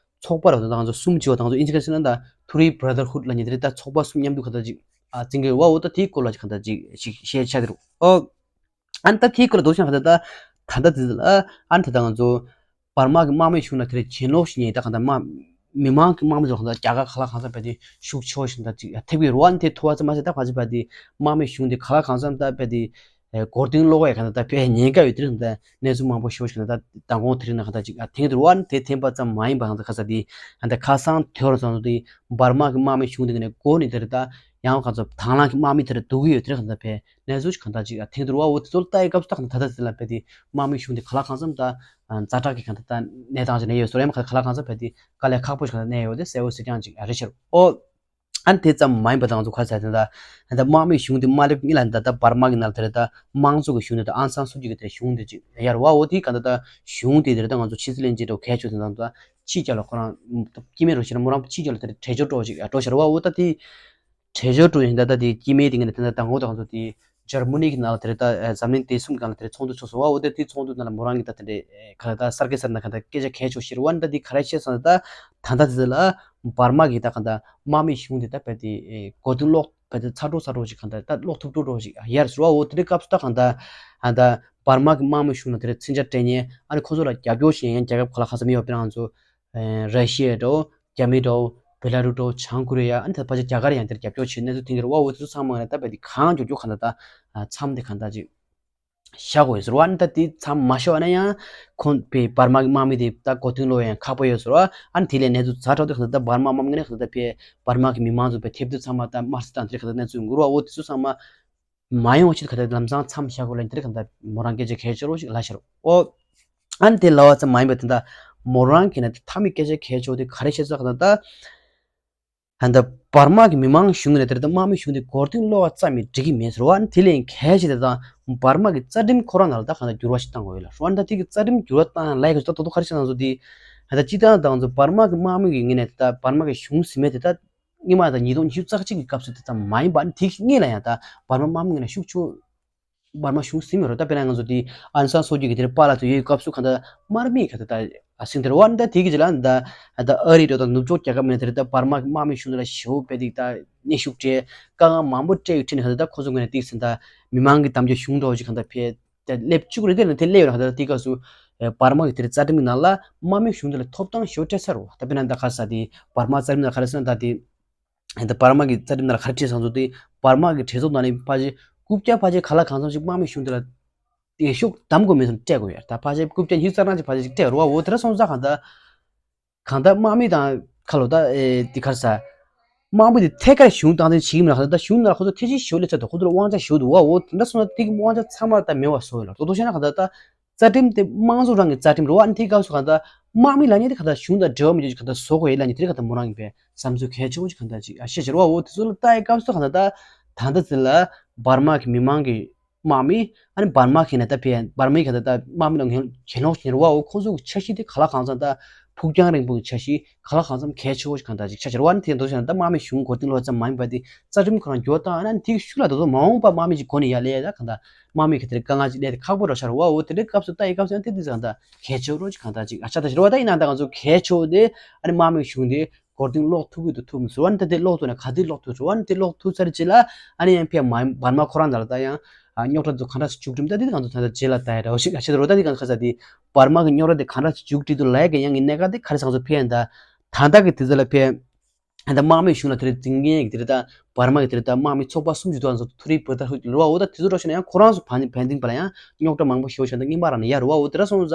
ཚོགས་པ་ལ་ད་ང་ཚོ་གསུམ་བྱས་པ་ད་ང་ཚོ་ཨིན་ཇི་སྐད་ཟེར་ན་ད་ཐུ་རི་བྷ་ར་དར་ཧུད་ལ་ཉེ་དེར་ད་ཚོགས་པ་གསུམ་མཉམ་དུ་ག་ད་ཅིག་ཨ་བཙན་གྱི་བ་འོ་ད་དེའི་སྐོར་ལ་ཅིག་ག་ད་ཅིག་ཞིག་བཤད་ཆགས་ཀྱི་རེད་ཨོ། ཨ་ནི་ད་དེའི་སྐོར་ལ་དོགས་ཤིང་ཧ་ད་ད་ད་ད་དེ་ལ་ཨ་ནི་ད་ད་ང་ཚོ་འབར་མ་གི་དམག་མི་གཞུང་ལ་དེ་རེ་གྱེན་ལོག་ཞིག་ཉེ་ད་གང་ད་དམག་མི་མང་གི་དམག་མི་ཚོ་གང་ད་རྒྱ་གར་ག་ལ་གང་ས་བས་དེ་ཤུགས་ཆེ་བ་ཞིག་ད་ཅིག་ཐེབས་ཀྱི་རུ་ཨ་ནི་དེ་ཐུ་བ་ཙམ་མ་ཟད་ད་ཕ་ཅི་བ་དེ་དམག་མི་གཞུང་དེ་ག་ལ་གང་ས་ད་བས་དེ་མགོ་རྟིང་སློག་ཡ་གང་ད་ད་བས་ཉེན་ཁ་ཡོད་དེ་རེ་གང་ད་གནས་ཚུལ་མང་པོ་ཤོད་ཞིག་ད་ད་མདང་དགོང་དེ་རིང་ན་གང་ད་ཅིག་ཐེངས་དེ་རུ་ཨ་ནི་དེ་ཐེངས་པ་ཙམ་མ་ཡིན་པ་གང་ད་ག་ས་དེ་ད་ཁ་སང་དེ་རུ་ཚང་དེ་འབར་མ་གི་དམག་མི་གཞུང་དེ་ག་ནས་མགོ་ནས་དེ་རེ་ད་ཡང་གང་ཚོ་དང་བླངས་ཀྱི་དམག་མི་དེ་རེ་སྡུག་གི་ཡོད་དེ་རེ་གང་ད་བས། གནས་ཚུལ་ཞིག་གང་ལྟར་ཅིག་ཐེངས་དུ་རུ་བ་འོ་དེ་ཚོ་ལ་ལྟ་ཡི་སྐབས་སུ་ད་གང་ལྟར་ད་ལྟ་དེ་ལ་བས་དེ་དམག་མི་གཞུང་དེ་ག་ལ་གང་འཚམ་ད་ཛ་དྲག་གི་གང་ལྟར་ད་གནས་སྟངས་ཅིག་ན་ཡོད་སོ་རེམ་ག་ལ་གང་འཚམ་བས་དེ་དཀའ་ལས་ཁག་པོ་ཞིག་གང་ལྟར་གནས་ཡོད་དེ་གསལ་བོ་གསལ་རྐྱང་ཅིག་རེད་ཤར་ཨོ། ཨ་ནི་དེ་ཙམ་མ་ཡིན་པ་དང་ང་ཚོ་ཁ་ཚ་དེ་ད་ད་དམག་མི་གཞུང་དེ་མ་སླེབས་གཉིས་ལ་ད་ད་འབར་མ་གི་ནང་ལ་དེ་རེད་ད་དམངས་གཙོ་གི་གཞུང་དེ་ད་ཨང་སང་སུ་ཅི་གི་དེ་གཞུང་དེ་ཅིག་ཡར་བ་འོ་དེ་གང་ལྟར་ད་གཞུང་དེ་དེ་རེད་ད་ང་ཚོ་ཕྱི་སྲིད་བློན་ཆེན་འགྲོ་གལ་ཆོག་དེ་ད་ད་ཕྱི་རྒྱལ་ལ་ཁོ་རང་སྐྱེ་དམན་རུ་ཤར་མོ་རང་ཕྱི་རྒྱལ་ལ་དེ་རེད་བྲེལ་འཚུབ་འགྲོ་ཅིག་འགྲོ་ཤར་བ་འོ་ད་དེ། བྲེལ་འཚུབ་འགྲོ་ཡིན་ད་ལྟ་དེ་སྐྱེ་དམན་དེ་ངས་ད་ད་ལྟ་ངོ་དང་ཚོ་དེ་འཇར་མ་ནི་གི་ནང་ལ་དེ་རེད་ད་འཛམ་གླིང་བདེ་སྲུང་གི་སྒང་ལ་དེ་རེད་ཚོགས་འདུ་ཚོགས་སོང་བ་འོ་ད་དེ་ཚོགས་འདུ་ནང་ལ་མོ་རང་གི་ད་དེ་འདྲས་ག་ལ་ད་གསར་སྐད་གསར་ན་ག་ད་སྐད་ཆ་གལ་ཆོག་ཤེར་བ་ད་དེ་ག་རེ་བཤད་སོང་ད་ད་ད་དེ་ལ་འབར་མ་གི་ད་ག་ད་དམག་མི་གཞུང་དེ་ད་བས་དེ་གོ་དུ་ལོག་བས་དེ་ཚ་དྲོ་ཚ་དྲོ་ཞིག་ག་ད་ད་ལོག་ཐུབ་དྲོ་དྲོ་ཞིག་ཡར་ཟེར་བ་འོ་དེ་འདྲས་སྐབས་སུ་ད་ག་ད་ད་འབར་མ་གི་དམག་མི་གཞུང་ལ་དེ་རེད་མཚོན་ཆ་སྤྲད་ཉེན་ཨ་ནི་ཁོ་ཚོ་ལ་རྒྱབ་སྐྱོར་བྱེད་ཉེན་རྒྱལ་ཁབ་ག་ལ་ག་ས་མི་ཡོད་པའི་ང་ཚོ། ར་ཤི་ཡ་འདྲ་བོ། རྒྱ་མི་འདྲ་བོ། བེ་ལ་རུ་འདྲ་བོ། བྱང་ཀོ་རི་ཡ། ཨ་ནི་ད་ཕལ་ཆེར་རྒྱ་གར་ཡང་དེར་རྒྱབ་སྐྱོར་བྱེད་གནས་ཚུལ་ཐོན་གྱི་རེད་བ། འོ་དེ་ཚོ་ཚང་མ་ང་ད་བས་དེ་གང་མགྱོགས་མགྱོགས་གང་ད་ད་མཚམས་དེ་གང་ད་ཅིག་བཞག་དགོས་ཟེར་བ། ཨ་ནི་ད་དེ་མཚམས་མ་བཞག་ན་ཡང་ཁོང་པའི་འབར་མ་གི་དམག་མི་དེ་ད་མགོ་རྟིང་སློག་ཡང་ཁག་པོ་ཡོད་ཟེར་བ། ཨ་ནི་དེ་ལས་གནས་ཚུལ་ཛ་དྲག་དེ་གང་ད་ད་འབར་མ་དམག་མི་ནས་གང་ད་ད་པའི་འབར་མ་གི་མི་མང་ཚོ་པའི་ཐེབས་དུས་ཚང་མ་ད་དམར་གསོད་དང་དེ་གང་ད་གནས་ཚུལ་འགུར་བ། འོ་དེ་ཚོ་ཚང་མ། མ་ཡོང་ཕྱིར་ག་དེ་ལམ་སང་མཚམས་བཞག་དགོས་ལ་འདིར་གང་ལྟར་མོ་རང་སྐད་ཆ་གལ་ཆེ་རོ་ཞིག་ལ་ཤར་ཨོ། ཨ་ནི་དེ་ལ་བ་ཙམ་མ་ཡིན་པ་དེ་འདྲ་མོ་རང་གི་ན་དེ་མཐའ་མའི་སྐད་ཆ་གལ་ཆེ་བ་དེ་ག་རེ་བཤད་ཚོད་ག་ད་ད། ད་འབར་མ་གི་མི་མང་གཞུང་ནས་དེར་ད་དམག་མི་གཞུང་དེ་མགོ་རྟིང་སློག་པ་ཙམ་ཡིན་འགྲིག་གི་མེད་ཟེར་བ། ཨ་ནི་དེ་ལས་གལ་ཆེ་དེ་དང་འབར་མ་གི་རྩ་ཁྲིམས་ཁོ་རང་ནང་ལ་ད་གང་ལྟར་འགྱུར་བ་ཞིག་བཏང་དགོས་ཡོད་ལ་ཧྲོ། ཨ་ནི་ད་དེ་གི་རྩ་ཁྲིམས་འགྱུར་བ་བཏང་ལ་ཡི་ག་ཞིག་ད་དོ་དོ་ག་རེ་བཤད་ན་ཚོ་དེ་ད་ད་སྤྱི་བཏང་ད་ང་ཚོ་འབར་མ་གི་དམག་མི་གི་ངོས་ནས་ད་འབར་མ་གི་གཞུང་ཟིན་མེད་དེ་ད། སྔོན་མ་དང་ཉིས་སྟོང་ཉི་ཤུ་རྩ་གཅིག་གི་སྐབས་སུ་དེ་ཙམ་མ་ཡིན་པ་ནི་དེ་སྔོན་ལ་ཡང་ད་འབར་མ་དམག་མི་ངོས་ནས་ཤུགས་ཆེ་ འབར་མ་གཞུང་ཟིན་མི་རོ། ད་དཔེར་ན་ང་ཚོ་དེ་ཨན་སན་སོ་ཇི་གི་དེར་པཱ་ལགས་ཚོ་ཡོད་སྐབས་སུ་གང་ལྟར་དམར་མིས་གང་ལྟར་ད་ཟིན་དེར་བ་ནི། ད་དེ་གི་རྗེས་ལ་ད་ད་ཨ་རི་རོ་དང་ནུབ་ཕྱོགས་རྒྱལ་ཁབ་མི་སྣ་དེར་ད་འབར་མ་དམག་མིའི་གཞུང་དེ་ལ་ཞེ་པོ་དཔེ་དེ་ད་གནོན་ཤུགས་སྤྲད། དཀའ་ངལ་མང་པོ་སྤྲད་ཡོད་ཁྲིད་ནས་གང་ལྟར་ད་ཁོ་ཚོ་ངོས་ནས་དེ་ཟིན་ད་མི་མང་གི་དམ་བཅའ་གཞུང་འདྲ་བོ་ཅིག་གང་ལྟར་ཕེ་དེ་སླེབས་བཅུག་རེད། དེ་ནས་དེ་སླེབས་ཡོད་ར། གང་ལྟར་དེ་སྐབས་སུ་ཨེ་འབར་མ་གི་དེར་རྩ་ཁྲིམས་ཀྱི་ནང་ལ་དམག་མིའི་གཞུང་དེ་ལ་ཐོབ་ཐང་ཞེ་པོ་སྤྲད་ཚར་རོ། ད་དཔེར་ན་ད་ག་རེ་ཟེར་དེ་འབར་མ་རྩ་ཁྲིམས་ནང་ག་རེ་ཟེར་ན་ད་དེ་ད་འབར་མ་གི་རྩ་ཁྲིམས་ནང་ལ་ག་རེ་བྲིས་སོང་ཚོ་དེ། འབར་མ་གི་གྲོས་ཚོགས་ནང་ནས་ཕལ་ཆེར་རྐུབ་བཀྱག་ཕལ་ཆེར་ག་ལ་གང་འཚམ་ཞིག་དམག་མིའི་གཞུང་དེ་ལ་ཤུགས་གདམ་དགོས་མེད་སོང་སྤྲད་དགོས་ཡ། ད་ཕལ་ཆེར་རྐུབ་བཀྱག་ཉི་ཤུ་རྩ་གྲངས་ཅིག་ཕལ་ཆེར་ཅིག་སྤྲད་རོ་བ། འོ་དེ་འདྲ་སོང་ཙང་གང་ལྟར་གང་ལྟར་དམག་མི་དང་ཁ་ལོ་ད་ཨེ་དེ་ག་རེ་ཟེར། དམག་མི་དེ་ཐད་ཀར་གཞུང་སྟངས་འཛིན་བྱེད་ཀྱི་མིན་ལ། གང་ལྟར་ད་གཞུང་ནང་ལ་ཁོ་ཚོ་ཐེ་བྱེད་ཞེ་པོ་སླེབས་ཚར་འདུག་ཁོ་ཚོ་ལ་དབང་ཆ་ཞེ་པོ་འདུག་བ། འོ་དེ་འདྲ་སོང་ན་དེ་གི་དབང་ཆ་ཚང་མ་ད་མེད་པ་བཟོ་ཡོད་ལ། རྡོག་རྡོག་བཤད་ན་གང་ལྟར་ད། རྩ་ཁྲིམས་དེ་དམངས་གཙོ་རང་གི་རྩ་ཁྲིམས་རེད་བ། ཨ་ནི་དེའི་སྐབས་སུ་གང་ལྟར་དམག་མི་ལབ་མཁན་དེ་གང་ལྟར་གཞུང་དང་འབྲེལ་བ་མེད་ཅིག་གང་ལྟར་བཟོ་དགོས་ཡིན་ལབ་མཁན་དེ་གང་ལྟར་མོ་རང་ཡིན་པས་བསམ་ཚུལ་གལ་ཆེ་བོ་ཅིག་གང་ལྟར་ཅིག་ཨ་བཤད་བྱེད་རེད་བ། འོ་དེ་ཚོ་ལ་ལྟ་ཡི་སྐབས་སུ་གང་ལྟར་ད་ད་ལྟ་ཚེ་ལ་འབར་མ་གི་མི་མང་གི་དམག་མི། ཨ་ནི་འབར་མ་གི་ནས་ད་ཕེ་འབར་མའི་གང་ལྟར་ད་དམག་མི་ལ་གྱེན་ལོག་བྱེད་རེད་བ། འོ་ཁོང་ཚོ་གི་འཆར་གཞི་དེ་གང་ལ་གང་འཚམ་ད་ཕུགས་རྒྱང་རིང་པོ་གི་འཆར་གཞི་གང་ལ་གང་འཚམ་གལ་ཆེ་བོ་ཅིག་གང་ལྟར་ཅིག་ཆགས་བྱེད་རེད་བ། ཨ་ནི་དེ་འདུག་ཟེར་ན་ད་དམག་མི་གཞུང་མགོ་རྟིང་སློག་ཙམ་མ་ཡིན་པ་དེ་རྩ་ཁྲིམས་ཁོ་རང་འགྱུར་བ་བཏང་། ཨ་ནི་དེ་གི་ཤུགས་ལ་ད་དུང་མ་འོངས་པ་དམག་མི་ཅིག་མགོ་ནས་ཡར་སླེབས་ཡ་ད་གང་ལྟར། དམག་མི་གི་དེར་དཀའ་ངལ་ཅིག་སླེབས་ཏེ་ཁག་པོ་རོ་ཤར་བ། འོ་དེ་འདྲའི་སྐབས་སུ་ལྟ་ཡི་སྐབས་སུ་ཡང་དེ་དུས་ཙང་ད་གལ་ཆེ་རོ་ཅིག་གང་ལྟར་ཅིག་ཨ་ཆགས་ད་ཤི་རོ། ད་ཡིན་ན་ད་ང་ཚོ་གལ་ཆེ་བོ་དེ་ཨ་ནི་དམག་མི་གཞུང་དེ་མགོ་རྟིང་སློག་ཐུབ་ཀྱི་འདུག་ཐུབ་མི་ཟེར་བ། ཨ་ནི་ད་དེ་སློག་ཐུབ་ན་ག་དུས་སློག་ཐུབ་ཟེར་བ། ཨ་ནི་དེ་སློག་ཐུབ་ཚར་རྗེས་ལ་ཨ་ནི་ཡང་ཕེ་མ་འབར་མ་ཁོ་རང་ད་ལ་ད་ཡང་རྙོག་དྲ་དེ་ཚོ་གང་འདྲ་ཞིག་མཇུག་སྒྲིལ། ད་དེ་ང་ཚོ་ད་ལྟ་རྗེས་ལ་ལྟ་ཡ་འདྲ་བོ་ཞིག་ཨ་ཆགས་ད་ཤི་རོ། ད་དེ་གང་ཁ་ས་དེ་འབར་མ་གི་རྙོག་དྲ་དེ་གང་འདྲ་ཞིག་མཇུག་སྒྲིལ་འདུག་ལབ་ཡ་གི་ཡང་གི་གནད་འགག་དེ་ག་རེ་ཟེར་ང་ཚོ་ཕེ་ཡང་ད་ད་ལྟ་གི་དུས་ཚོད་ལ་ཕེ། ད་དམག་མིའི་གཞུང་ལ་དེ་རིང་འཛིང་མཁན་གྱི་དེ་རེད་ད། འབར་མ་གི་དེ་རེད་ད། དམག་མི་ཚོགས་པ་གསུམ་བཞི་འདུག་ཨ་ཚོ་ཐུ་རི་བུ་ད་ཧུ་ལོ་བ། འོ་ད་དེ་ཚོ་འགྲོ་ཤེས་ན་ཡང་ཁོ་རང་ཚོ་བན་བན་དིང་པ་ལ་ཡང་རྙོག་དྲ་མང་པོ་ཞེ་པོ་བྱུང་ད་རྙིང་པ་རང་ནས་ཡར་རུ་བ། འོ་དེ་འདྲ་སོང་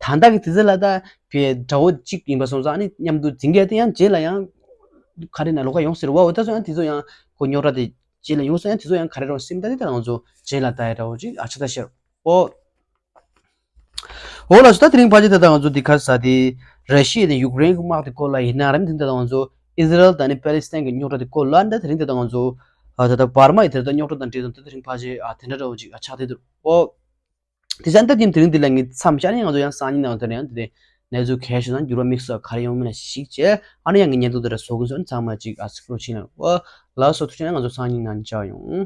ཙང་། ད་ལྟ་གི་དུས་ཚོད་ལ་ད་བའི་དགྲ་བོ་གཅིག་ཡིན་པ་སོང་ཙང་ཨ་ནི་མཉམ་དུ་འཛིང་མཁན་དེ་ཡང་རྗེས་ལ་ཡང་ག་རེ་ན་ལོགས་ཀ་ཡོང་སྲིད་རུ་བ། འོ་ད་ཚོ་ཡང་དེ་ཚོ་ཡང་ཁོ་རྙོག་དྲ་དེ་རྗེས་ལ་ཡོང་སྲིད། ཡང་དེ་ཚོ་ཡང་ག་རེ་རུང་སེམས་ད་དེ་ད་ང་ཚོ་རྗེས་ལ་ད་ཡ་འདྲ་བོ་ཅིག་ཨ་ཆགས་ད་ཤི་རུ། འོ། འོ་ལགས་སོ། ད་དེ་རིང་ཕལ་ཆེར་ད་ལྟ་ང་ཚོ་འདི་ག་རེ་ཟེར་དེ། ར་ཤི་ཡ་དང་ཡུཀ་རེན་གྱི་དམག་དེ་སྐོར་ལ་ཡིན་ན་རེད། དེ་ད་ལྟ་ང་ཚོ་ཨི་ཟི་རལ་དང་ནི་པ་ལི་སི་ཐན་གྱི་རྙོག་དྲ་དེ་སྐོར་ལ། ད་དེ་རིང་ད་ལྟ་ང་ཚོ་ཨ་ད་ལྟ་འབར་མ་ཡི་དེ་ད་ལྟ་རྙོག་དྲ་དང་འབྲེལ་ཏེ་ད་དེ་རིང་ཕལ་ཆེར་ཨ་དེ་འདྲ་འདྲ་བོ་ཅིག་ཨ་ཆགས་བསྡད་འདུག་འོ། དེ་ཙང་ད་དེ་དེ་རིང་འདི་ལ་ངས་མཚམས་བཞག་ནས་ང་ཚོ་ཡང་སང་ཉིན་ནང་དེ་ནས་ཡང་དེ་དེ་གནས་ཚུལ་གལ་ཆེ་དང་འགྱུར་བ་དམིགས་བསལ་ག་རེ་ཡོང་མིན་ལ་གཞིགས་བྱས། ཨ་ནི་ཡང་ངས་བརྙན་ཐུང་དེ་འདྲ་བཟོ་གི་ཡིན་ཟེར་ཚང་མ་ཅིག་ཨ་གཟིགས་རོགས་བྱེད་གནང་། འོ་ལགས་སོ། ཐུགས་རྗེ་ཆེ། ང་ཚོ་སང་ཉིན་ནང་མཇལ་ཡོང་།